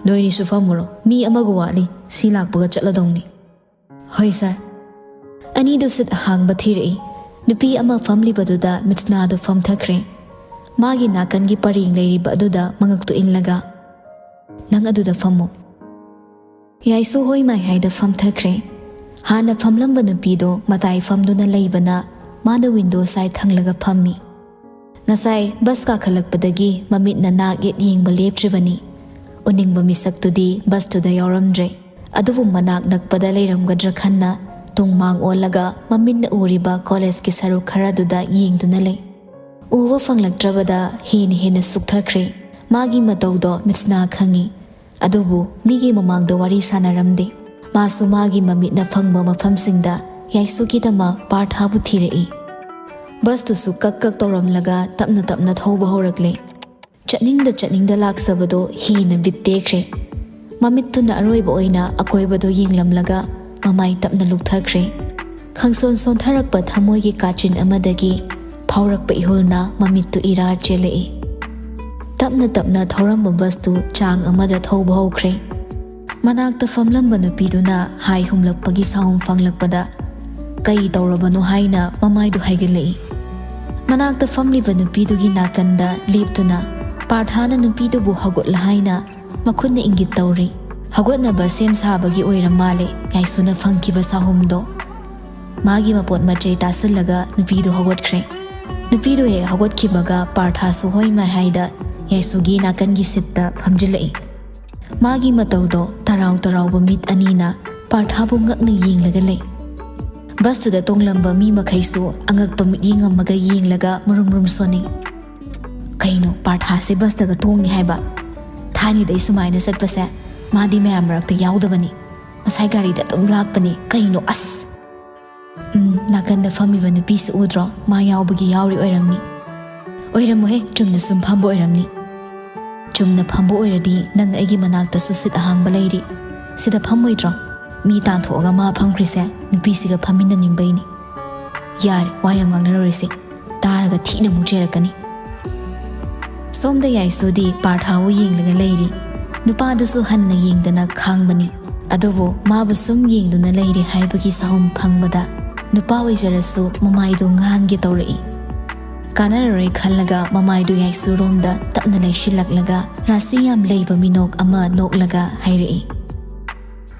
"ꯅꯣꯏꯅꯤꯁꯨ ꯐꯝꯃꯨꯔꯣ, ꯃꯤ ꯑꯃꯒ ꯋꯥꯠꯂꯤ, ꯁꯤ ꯂꯥꯛꯄꯒ ꯆꯠꯂꯗꯧꯅꯤ꯫" "ꯍꯣꯏ ꯁꯥꯔ꯫" ꯑꯅꯤꯗꯨ ꯁꯤꯠ ꯑꯍꯥꯡꯕ ꯊꯤꯔꯛꯏ꯫ ꯅꯨꯄꯤ ꯑꯃ ꯐꯝꯂꯤꯕꯗꯨꯗ ꯃꯤꯠꯁꯅꯥꯗꯨ ꯐꯝꯊꯈ꯭ꯔꯦ꯫ ꯃꯥꯒꯤ ꯅꯥꯀꯟꯒꯤ ꯄꯔꯦꯡ ꯂꯩꯔꯤꯕ ꯑꯗꯨꯗ ꯃꯉꯛꯇꯨ ꯏꯜꯂꯒ, "ꯅꯪ ꯑꯗꯨꯗ ꯐꯝꯃꯨ꯫" ꯌꯥꯏꯁꯨ ꯍꯣꯏ ꯃꯥꯏ ꯍꯥꯏꯗ ꯐꯝꯊꯈ꯭ꯔꯦ꯫ ꯍꯥꯟꯅ ꯐꯝꯂꯝꯕ ꯅꯨꯄꯤꯗꯣ ꯃꯇꯥꯏ ꯐꯝꯗꯨꯅ ꯂꯩꯕꯅ ꯃꯥꯅ ꯋꯤꯟꯗꯣ ꯁꯥꯏꯠ ꯊꯪꯂꯒ ꯐꯝꯃꯤ꯫ ꯉꯁꯥꯏ ꯕꯁ ꯀꯥꯈꯠꯂꯛꯄꯗꯒꯤ ꯃꯃꯤꯠꯅ ꯅꯥꯛ ꯌꯦꯠ ꯌꯦꯡꯕ ꯂꯦꯞꯇ꯭ꯔꯤꯕꯅꯤ꯫ ꯎꯅꯤꯡꯕ ꯃꯤꯁꯛꯇꯨꯗꯤ ꯕꯁꯇꯨꯗ ꯌꯥꯎꯔꯝꯗ꯭ꯔꯦ꯫ ꯑꯗꯨꯕꯨ ꯃꯅꯥꯛ ꯅꯛꯄꯗ ꯂꯩꯔꯝꯒꯗ꯭ꯔꯥ ꯈꯟꯅ ꯇꯨꯡ ꯃꯥꯡ ꯑꯣꯜꯂꯒ ꯃꯃꯤꯠꯅ ꯎꯔꯤꯕ ꯀꯣꯂꯦꯖꯀꯤ ꯁꯔꯨꯛ ꯈꯔꯗꯨꯗ ꯌꯦꯡꯗꯨꯅ ꯂꯩ꯫ ꯎꯕ ꯐꯪꯂꯛꯇ꯭ꯔꯕꯗ ꯍꯦꯟꯅ ꯍꯦꯟꯅ ꯁꯨꯛꯊꯈ꯭ꯔꯦ꯫ ꯃꯥꯒꯤ ꯃꯇꯧꯗꯣ ꯃꯤꯠꯁꯅꯥ ꯈꯪꯉꯤ꯫ ꯑꯗꯨꯕꯨ ꯃꯤꯒꯤ ꯃꯃꯥꯡꯗ ꯋꯥꯔꯤ ꯁꯥꯟꯅꯔꯝꯗꯦ꯫ ꯃꯥꯁꯨ ꯃꯥꯒꯤ ꯃꯃꯤꯠꯅ ꯐꯪꯕ ꯃꯐꯝꯁꯤꯡꯗ ꯌꯥꯏꯁꯨꯒꯤꯗꯃꯛ ꯄꯥꯔꯊꯥꯕꯨ ꯊꯤꯔꯛꯏ꯫ ꯕꯁꯇꯨꯁꯨ ꯀꯛ ꯀꯛ ꯇꯧꯔꯝꯂꯒ ꯇꯞꯅ ꯇꯞꯅ ꯊꯧꯕ ꯍꯧꯔꯛꯂꯦ꯫ ꯆꯠꯅꯤꯡꯗ ꯆꯠꯅꯤꯡꯗ ꯂꯥꯛꯆꯕꯗꯣ ꯍꯦꯟꯅ ꯕꯤꯠ ꯇꯦꯛꯈ꯭ꯔꯦ꯫ ꯃꯃꯤꯠꯇꯨꯅ ꯑꯔꯣꯏꯕ ꯑꯣꯏꯅ ꯑꯀꯣꯏꯕꯗꯣ ꯌꯦꯡꯂꯝꯂꯒ ꯃꯃꯥꯏ ꯇꯞꯅ ꯂꯨꯞꯊꯈ꯭ꯔꯦ꯫ ꯈꯪꯁꯣꯟ ꯁꯣꯟꯊꯔꯛꯄ ꯊꯃꯣꯏꯒꯤ ꯀꯥꯆꯤꯟ ꯑꯃꯗꯒꯤ ꯐꯥꯎꯔꯛꯄ ꯏꯍꯨꯜꯅ ꯃꯃꯤꯠꯇꯨ ꯏꯔꯥ ꯆꯦꯜꯂꯛꯏ꯫ ꯇꯞꯅ ꯇꯞꯅ ꯊꯧꯔꯝꯕ ꯕꯁꯇꯨ ꯆꯥꯡ ꯑꯃꯗ ꯊꯧꯕ ꯍꯧꯈ꯭ꯔꯦ꯫ ꯃꯅꯥꯛꯇ ꯐꯝꯂꯝꯕ ꯅꯨꯄꯤꯗꯨꯅ ꯍꯥꯏ ꯍꯨꯝꯂꯛꯄꯒꯤ ꯁꯥꯍꯨꯝ ꯐꯪꯂꯛꯄꯗ ꯀꯩ ꯇꯧꯔꯕꯅꯣ ꯍꯥꯏꯅ ꯃꯃꯥꯏꯗꯨ ꯍꯥꯏꯒꯠꯂꯛꯏ꯫ ꯃꯅꯥꯛꯇ ꯐꯝꯂꯤꯕ ꯅꯨꯄꯤꯗꯨꯒꯤ ꯅꯥꯀꯟꯗ ꯂꯦꯞꯇꯨꯅ ꯄꯥꯔꯊꯥꯅ ꯅꯨꯄꯤꯗꯨꯕꯨ ꯍꯧꯒꯠꯂ ꯍꯥꯏꯅ ꯃꯈꯨꯠꯅ ꯏꯪꯒꯤꯠ ꯇꯧꯔꯤ꯫ ꯍꯧꯒꯠꯅꯕ ꯁꯦꯝ ꯁꯥꯕꯒꯤ ꯑꯣꯏꯔ ꯃꯥꯜꯂꯦ ꯌꯥꯏꯁꯨꯅ ꯐꯪꯈꯤꯕ ꯁꯥꯍꯨꯝꯗꯣ꯫ ꯃꯥꯒꯤ ꯃꯄꯣꯠ ꯃꯆꯩ ꯇꯥꯁꯤꯜꯂꯒ ꯅꯨꯄꯤꯗꯨ ꯍꯧꯒꯠꯈ꯭ꯔꯦ꯫ ꯅꯨꯄꯤꯗꯨ ꯍꯦꯛ ꯍꯧꯒꯠꯈꯤꯕꯒ ꯄꯥꯔꯊꯥꯁꯨ ꯍꯣꯏ ꯃꯥꯏ ꯍꯥꯏꯗ ꯌꯥꯏꯁꯨꯒꯤ ꯅꯥꯀꯟꯒꯤ ꯁꯤꯠꯇ ꯐꯝꯖꯤꯜꯂꯛꯏ꯫ ꯃꯥꯒꯤ ꯃꯇꯧꯗꯣ ꯇꯔꯥꯎ ꯇꯔꯥꯎꯕ ꯃꯤꯠ ꯑꯅꯤꯅ ꯄꯥꯔꯊꯥꯕꯨ ꯉꯛꯅ ꯌꯦꯡꯂꯒ ꯂꯩ꯫ ꯕꯁꯇꯨꯗ ꯇꯣꯡꯂꯝꯕ ꯃꯤ ꯃꯈꯩꯁꯨ ꯑꯉꯛꯄ ꯃꯤꯠꯌꯦꯡ ꯑꯃꯒ ꯌꯦꯡꯂꯒ ꯃꯔꯨꯝ ꯃꯔꯨꯝ ꯁꯣꯟꯅꯩ꯫ ꯀꯩꯅꯣ, ꯄꯥꯔꯊꯥꯁꯦ ꯕꯁꯇꯒ ꯇꯣꯡꯉꯤ ꯍꯥꯏꯕ? ꯊꯥꯏꯅꯗꯩ ꯁꯨꯃꯥꯏꯅ ꯆꯠꯄꯁꯦ ꯃꯥꯗꯤ ꯃꯌꯥꯝ ꯃꯔꯛꯇ ꯌꯥꯎꯗꯕꯅꯤ꯫ ꯉꯁꯥꯏ ꯒꯥꯔꯤꯗ ꯑꯗꯨꯝ ꯂꯥꯛꯄꯅꯤ꯫ ꯀꯩꯅꯣ ꯑꯁ! ꯎꯝ, ꯅꯥꯀꯟꯗ ꯐꯝꯃꯤꯕ ꯅꯨꯄꯤꯁꯤ ꯎꯗ꯭ꯔꯣ? ꯃꯥ ꯌꯥꯎꯕꯒꯤ ꯌꯥꯎꯔꯤ ꯑꯣꯏꯔꯝꯅꯤ꯫ ꯑꯣꯏꯔꯝꯃꯣꯍꯦ, ꯆꯨꯝꯅ ꯁꯨꯝ ꯐꯝꯕ ꯑꯣꯏꯔꯝꯅꯤ꯫ ꯆꯨꯝꯅ ꯐꯝꯕ ꯑꯣꯏꯔꯗꯤ ꯅꯪ ꯑꯩꯒꯤ ꯃꯅꯥꯛꯇꯁꯨ ꯁꯤꯠ ꯑꯍꯥꯡꯕ ꯂꯩꯔꯤ꯫ ꯁꯤꯗ ꯐꯝꯃꯣꯏꯗ꯭ꯔꯣ? ꯃꯤ ꯇꯥꯟꯊꯣꯛꯑꯒ ꯃꯥ ꯐꯝꯈ꯭ꯔꯤꯁꯦ ꯅꯨꯄꯤꯁꯤꯒ ꯐꯝꯃꯤꯟꯅꯅꯤꯡꯕꯩꯅꯤ꯫ ꯌꯥꯔꯦ, ꯋꯥ ꯌꯥꯝ ꯉꯥꯡꯅꯔꯣꯏꯁꯦ꯫ ꯇꯥꯔꯒ ꯊꯤꯅ ꯑꯃꯨꯛ ꯆꯩꯔꯛꯀꯅꯤ꯫ ꯁꯣꯝꯗ ꯌꯥꯏꯁꯨꯗꯤ ꯄꯥꯔꯊꯥꯕꯨ ꯌꯦꯡꯂꯒ ꯂꯩꯔꯤ꯫ ꯅꯨꯄꯥꯗꯨꯁꯨ ꯍꯟꯅ ꯌꯦꯡꯗꯅ ꯈꯥꯡꯕꯅꯤ꯫ ꯑꯗꯨꯕꯨ ꯃꯥꯕꯨ ꯁꯨꯝ ꯌꯦꯡꯗꯨꯅ ꯂꯩꯔꯦ ꯍꯥꯏꯕꯒꯤ ꯁꯥꯍꯨꯝ ꯐꯪꯕꯗ ꯅꯨꯄꯥ ꯑꯣꯏꯖꯔꯁꯨ ꯃꯃꯥꯏꯗꯨ ꯉꯥꯡꯒꯦ ꯇꯧꯔꯛꯏ꯫ ꯀꯥꯟꯅꯔꯔꯣꯏ ꯈꯜꯂꯒ ꯃꯃꯥꯏꯗꯨ ꯌꯥꯏꯁꯨꯔꯣꯝꯗ ꯇꯞꯅ ꯂꯩꯁꯤꯜꯂꯛꯂꯒ ꯔꯥꯁꯤ ꯌꯥꯝ ꯂꯩꯕ ꯃꯤꯅꯣꯛ ꯑꯃ ꯅꯣꯛꯂꯒ ꯍꯥꯏꯔꯛꯏ꯫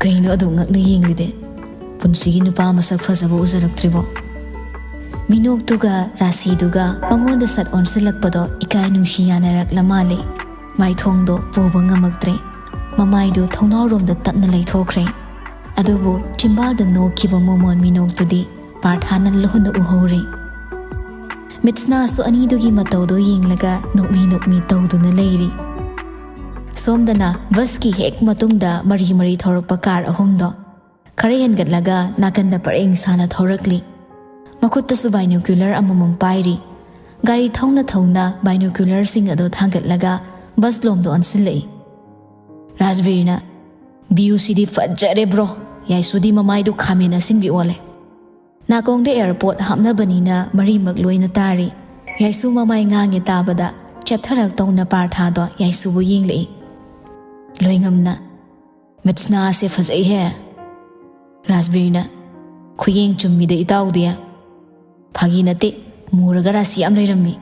ꯀꯩꯅꯣ ꯑꯗꯨꯝ ꯉꯛꯅ ꯌꯦꯡꯂꯤꯗꯤ? ꯄꯨꯟꯁꯤꯒꯤ ꯅꯨꯄꯥ ꯃꯁꯛ ꯐꯖꯕ ꯎꯖꯔꯛꯇ꯭ꯔꯤꯕꯣ? ꯃꯤꯅꯣꯛꯇꯨꯒ ꯔꯥꯁꯤꯗꯨꯒ ꯃꯉꯣꯟꯗ ꯁꯠ ꯑꯣꯟꯁꯤꯜꯂꯛꯄꯗꯣ ꯏꯀꯥꯏ ꯅꯨꯡꯁꯤ ꯌꯥꯅꯔꯛꯂ ꯃꯥꯜꯂꯦ꯫ ꯃꯥꯏꯊꯣꯡꯗꯣ ꯄꯨꯕ ꯉꯝꯃꯛꯇ꯭ꯔꯦ꯫ ꯃꯃꯥꯏꯗꯨ ꯊꯣꯡꯅꯥꯎꯔꯣꯝꯗ ꯇꯞꯅ ꯂꯩꯊꯣꯛꯈ꯭ꯔꯦ꯫ ꯑꯗꯨꯕꯨ ꯆꯤꯝꯕꯥꯜꯗ ꯅꯣꯛꯈꯤꯕ ꯃꯣꯃꯣꯟ ꯃꯤꯅꯣꯛꯇꯨꯗꯤ ꯄꯥꯔꯊꯥꯅ ꯂꯨꯅ ꯎꯍꯧꯔꯦ꯫ ꯃꯤꯠꯁꯅꯥꯁꯨ ꯑꯅꯤꯗꯨꯒꯤ ꯃꯇꯧꯗꯣ ꯌꯦꯡꯂꯒ ꯅꯣꯛꯃꯤ ꯅꯣꯛꯃꯤ ꯇꯧꯗꯨꯅ ꯂꯩꯔꯤ꯫ ꯁꯣꯝꯗꯅ ꯕꯁꯀꯤ ꯍꯦꯛ ꯃꯇꯨꯡꯗ ꯃꯔꯤ ꯃꯔꯤ ꯊꯧꯔꯛꯄ ꯀꯥꯔ ꯑꯍꯨꯝꯗꯣ ꯈꯔ ꯍꯦꯟꯒꯠꯂꯒ ꯅꯥꯀꯟꯗ ꯄꯔꯦꯡ ꯁꯥꯅ ꯊꯧꯔꯛꯂꯤ꯫ ꯃꯈꯨꯠꯇꯁꯨ ꯕꯥꯏꯅꯣꯀ꯭ꯌꯨꯂꯔ ꯑꯃꯃꯝ ꯄꯥꯏꯔꯤ꯫ ꯒꯥꯔꯤ ꯊꯧꯅ ꯊꯧꯅ ꯕꯥꯏꯅꯣꯀ꯭ꯌꯨꯂꯔꯁꯤꯡ ꯑꯗꯨ ꯊꯥꯡꯒꯠꯂꯒ ꯕꯁ ꯂꯣꯝꯗ ꯑꯣꯟꯁꯤꯜꯂꯛꯏ꯫ ꯔꯥꯖꯕꯤꯔꯅ, "ꯚ꯭ꯌꯨꯁꯤꯗꯤ ꯐꯖꯔꯦ ꯕ꯭ꯔꯣ꯫ ꯌꯥꯏꯁꯨꯗꯤ ꯃꯃꯥꯏꯗꯨ ꯈꯥꯃꯦꯟ ꯑꯁꯤꯟꯕꯤ ꯑꯣꯜꯂꯦ꯫" ꯅꯥꯀꯣꯡꯗ ꯑꯦꯌꯔꯄꯣꯠ ꯍꯥꯞꯅꯕꯅꯤꯅ ꯃꯔꯤꯃꯛ ꯂꯣꯏꯅ ꯇꯥꯔꯤ꯫ ꯌꯥꯏꯁꯨ ꯃꯃꯥꯏ ꯉꯥꯡꯉꯦ ꯇꯥꯕꯗ ꯆꯦꯞꯊꯔꯛꯇꯧꯅ ꯄꯥꯔꯊꯥꯗꯣ ꯌꯥꯏꯁꯨꯕꯨ ꯌꯦꯡꯂꯛꯏ꯫ ꯂꯣꯏꯉꯝꯅ, "ꯃꯤꯠꯁꯅꯥꯁꯦ ꯐꯖꯩꯍꯦ꯫" ꯔꯥꯖꯕꯤꯔꯅ, "ꯈꯨꯌꯦꯡ ꯆꯨꯝꯃꯤꯗ ꯏꯇꯥꯎꯗꯤ꯫" "ꯐꯥꯒꯤ ꯅꯠꯇꯦ, ꯃꯨꯔꯒ ꯔꯥꯁꯤ ꯌꯥꯝ ꯂꯩꯔꯝꯃꯤ꯫"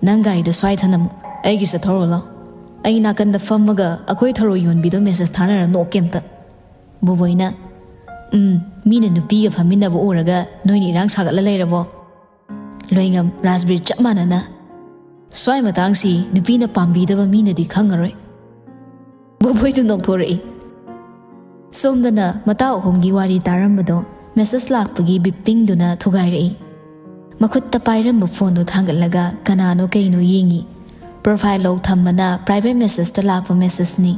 "ꯅꯪ ꯒꯥꯔꯤꯗꯣ ꯁ꯭ꯋꯥꯏ ꯊꯅꯝꯃꯨ, ꯑꯩꯒꯤ ꯆꯠꯊꯧꯔꯣ ꯂꯥꯎ꯫ ꯑꯩ ꯅꯥꯀꯟꯗ ꯐꯝꯃꯒ ꯑꯩꯈꯣꯏ ꯊꯔꯣꯏ ꯌꯣꯟꯕꯤꯗꯣ ꯃꯦꯁꯦꯖ ꯊꯥꯅꯔ ꯅꯣꯛꯀꯦ ꯑꯝꯇ꯫" ꯕꯣꯕꯣꯏꯅ, "ꯎꯝ, ꯃꯤꯅ ꯅꯨꯄꯤꯒ ꯐꯝꯃꯤꯟꯅꯕ ꯎꯔꯒ ꯅꯣꯏꯅ ꯏꯔꯥꯡ ꯁꯥꯒꯠꯂ ꯂꯩꯔꯕꯣ?" ꯂꯣꯏꯉꯝ ꯔꯥꯖꯕꯤꯔ ꯆꯞ ꯃꯥꯟꯅꯅ, "ꯁ꯭ꯋꯥꯏ ꯃꯇꯥꯡꯁꯤ ꯅꯨꯄꯤꯅ ꯄꯥꯝꯕꯤꯗꯕ ꯃꯤꯅꯗꯤ ꯈꯪꯉꯔꯣꯏ꯫" ꯕꯣꯕꯣꯏꯗꯨ ꯅꯣꯛꯊꯣꯔꯛꯏ꯫ ꯁꯣꯝꯗꯅ ꯃꯇꯥꯎ ꯑꯍꯨꯝꯒꯤ ꯋꯥꯔꯤ ꯇꯥꯔꯝꯕꯗꯣ ꯃꯦꯁꯦꯖ ꯂꯥꯛꯄꯒꯤ ꯕꯤꯞꯄꯤꯡꯗꯨꯅ ꯊꯨꯒꯥꯏꯔꯛꯏ꯫ ꯃꯈꯨꯠꯇ ꯄꯥꯏꯔꯝꯕ ꯐꯣꯟꯗꯣ ꯊꯥꯡꯒꯠꯂꯒ ꯀꯅꯥꯅꯣ ꯀꯩꯅꯣ ꯌꯦꯡꯉꯤ꯫ ꯄ꯭ꯔꯣꯐꯥꯏꯜ ꯂꯣꯛ ꯊꯝꯕꯅ ꯄ꯭ꯔꯥꯏꯚꯦꯠ ꯃꯦꯁꯦꯖꯇ ꯂꯥꯛꯄ ꯃꯦꯁꯦꯖꯅꯤ꯫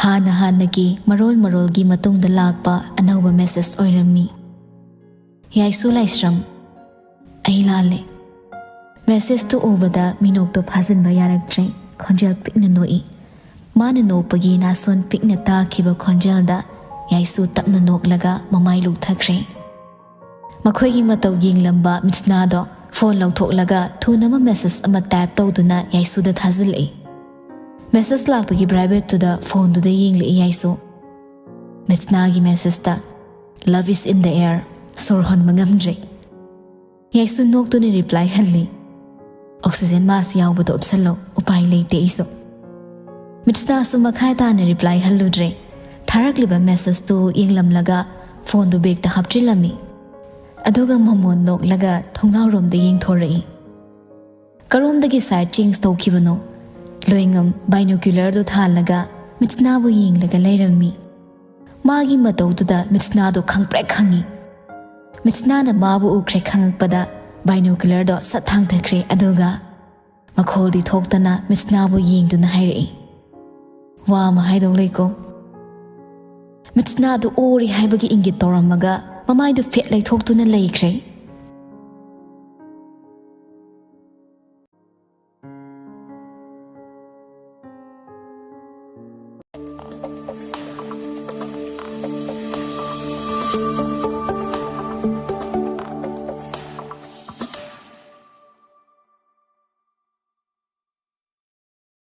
ꯍꯥꯟꯅ ꯍꯥꯟꯅꯒꯤ ꯃꯔꯣꯜ ꯃꯔꯣꯜꯒꯤ ꯃꯇꯨꯡꯗ ꯂꯥꯛꯄ ꯑꯅꯧꯕ ꯃꯦꯁꯦꯖ ꯑꯣꯏꯔꯝꯃꯤ꯫ "ꯌꯥꯏꯁꯨ ꯂꯥꯏꯁ꯭ꯔꯝ꯫" ꯑꯩ ꯂꯥꯜꯂꯦ꯫ ꯃꯦꯁꯦꯖꯇꯨ ꯎꯕꯗ ꯃꯤꯅꯣꯛꯇꯣ ꯐꯥꯖꯤꯟꯕ ꯌꯥꯔꯛꯇ꯭ꯔꯦ꯫ ꯈꯣꯟꯖꯦꯜ ꯄꯤꯛꯅ ꯅꯣꯛꯏ꯫ ꯃꯥꯅ ꯅꯣꯛꯄꯒꯤ ꯅꯥꯁꯣꯟ ꯄꯤꯛꯅ ꯇꯥꯈꯤꯕ ꯈꯣꯟꯖꯦꯜꯗ ꯌꯥꯏꯁꯨ ꯇꯞꯅ ꯅꯣꯛꯂꯒ ꯃꯃꯥꯏ ꯂꯨꯛꯊꯈ꯭ꯔꯦ꯫ ꯃꯈꯣꯏꯒꯤ ꯃꯇꯧ ꯌꯦꯡꯂꯝꯕ ꯃꯤꯠꯁꯅꯥꯗꯣ ꯐꯣꯟ ꯂꯧꯊꯣꯛꯂꯒ ꯊꯨꯅꯕ ꯃꯦꯁꯦꯖ ꯑꯃ ꯇꯥꯏꯞ ꯇꯧꯗꯨꯅ ꯌꯥꯏꯁꯨꯗ ꯊꯥꯖꯤꯜꯂꯛꯏ꯫ ꯃꯦꯁꯦꯖ ꯂꯥꯛꯄꯒꯤ ꯄ꯭ꯔꯥꯏꯚꯦꯠꯇꯨꯗ ꯐꯣꯟꯗꯨꯗ ꯌꯦꯡꯂꯛꯏ ꯌꯥꯏꯁꯨ꯫ ꯃꯤꯠꯁꯅꯥꯒꯤ ꯃꯦꯁꯦꯖꯇ, "Love is in the air, ꯁꯣꯔ ꯍꯣꯟꯕ ꯉꯝꯗ꯭ꯔꯦ꯫" ꯌꯥꯏꯁꯨ ꯅꯣꯛꯇꯨꯅ ꯔꯤꯄ꯭ꯂꯥꯏ ꯍꯜꯂꯤ꯫ "ꯑꯣꯛꯁꯤꯖꯦꯟ ꯃꯥꯁ ꯌꯥꯎꯕꯗꯣ ꯎꯞꯁꯜꯂꯣ, ꯎꯄꯥꯏ ꯂꯩꯇꯦ ꯑꯩꯁꯨ꯫" ꯃꯤꯠꯁꯅꯥꯁꯨ ꯃꯈꯥ ꯇꯥꯅ ꯔꯤꯄ꯭ꯂꯥꯏ ꯍꯜꯂꯨꯗ꯭ꯔꯦ꯫ ꯊꯥꯔꯛꯂꯤꯕ ꯃꯦꯁꯦꯖꯇꯨ ꯌꯦꯡꯂꯝꯂꯒ ꯐꯣꯟꯗꯨ ꯕꯦꯛꯇ ꯍꯥꯞꯆꯤꯜꯂꯝꯃꯤ꯫ ꯑꯗꯨꯒ ꯃꯃꯣꯟ ꯅꯣꯛꯂꯒ ꯊꯣꯡꯅꯥꯎꯔꯣꯝꯗ ꯌꯦꯡꯊꯣꯔꯛꯏ꯫ "ꯀꯔꯣꯝꯗꯒꯤ ꯁꯥꯏꯠ ꯆꯦꯟꯖ ꯇꯧꯈꯤꯕꯅꯣ?" ꯂꯣꯏꯉꯝ ꯕꯥꯏꯅꯣꯀ꯭ꯌꯨꯂꯔꯗꯨ ꯊꯥꯜꯂꯒ ꯃꯤꯠꯁꯅꯥꯕꯨ ꯌꯦꯡꯂꯒ ꯂꯩꯔꯝꯃꯤ꯫ ꯃꯥꯒꯤ ꯃꯇꯧꯗꯨꯗ ꯃꯤꯠꯁꯅꯥꯗꯨ ꯈꯪꯄ꯭ꯔꯦꯛ ꯈꯪꯉꯤ꯫ ꯃꯤꯠꯁꯅꯥꯅ ꯃꯥꯕꯨ ꯎꯈ꯭ꯔꯦ ꯈꯪꯉꯛꯄꯗ ꯕꯥꯏꯅꯣꯀ꯭ꯌꯨꯂꯔꯗꯣ ꯁꯠ ꯊꯥꯡꯊꯈ꯭ꯔꯦ, ꯑꯗꯨꯒ ꯃꯈꯣꯜꯗꯤ ꯊꯣꯛꯇꯅ ꯃꯤꯠꯁꯅꯥꯕꯨ ꯌꯦꯡꯗꯨꯅ ꯍꯥꯏꯔꯛꯏ, "ꯋꯥ ꯑꯃ ꯍꯥꯏꯗꯧ ꯂꯩꯀꯣ?" ꯃꯤꯠꯁꯅꯥꯗꯨ ꯑꯣꯔꯤ ꯍꯥꯏꯕꯒꯤ ꯏꯪꯒꯤꯠ ꯇꯧꯔꯝꯃꯒ ꯃꯃꯥꯏꯗꯨ ꯐꯦꯠ ꯂꯩꯊꯣꯛꯇꯨꯅ ꯂꯩꯈ꯭ꯔꯦ꯫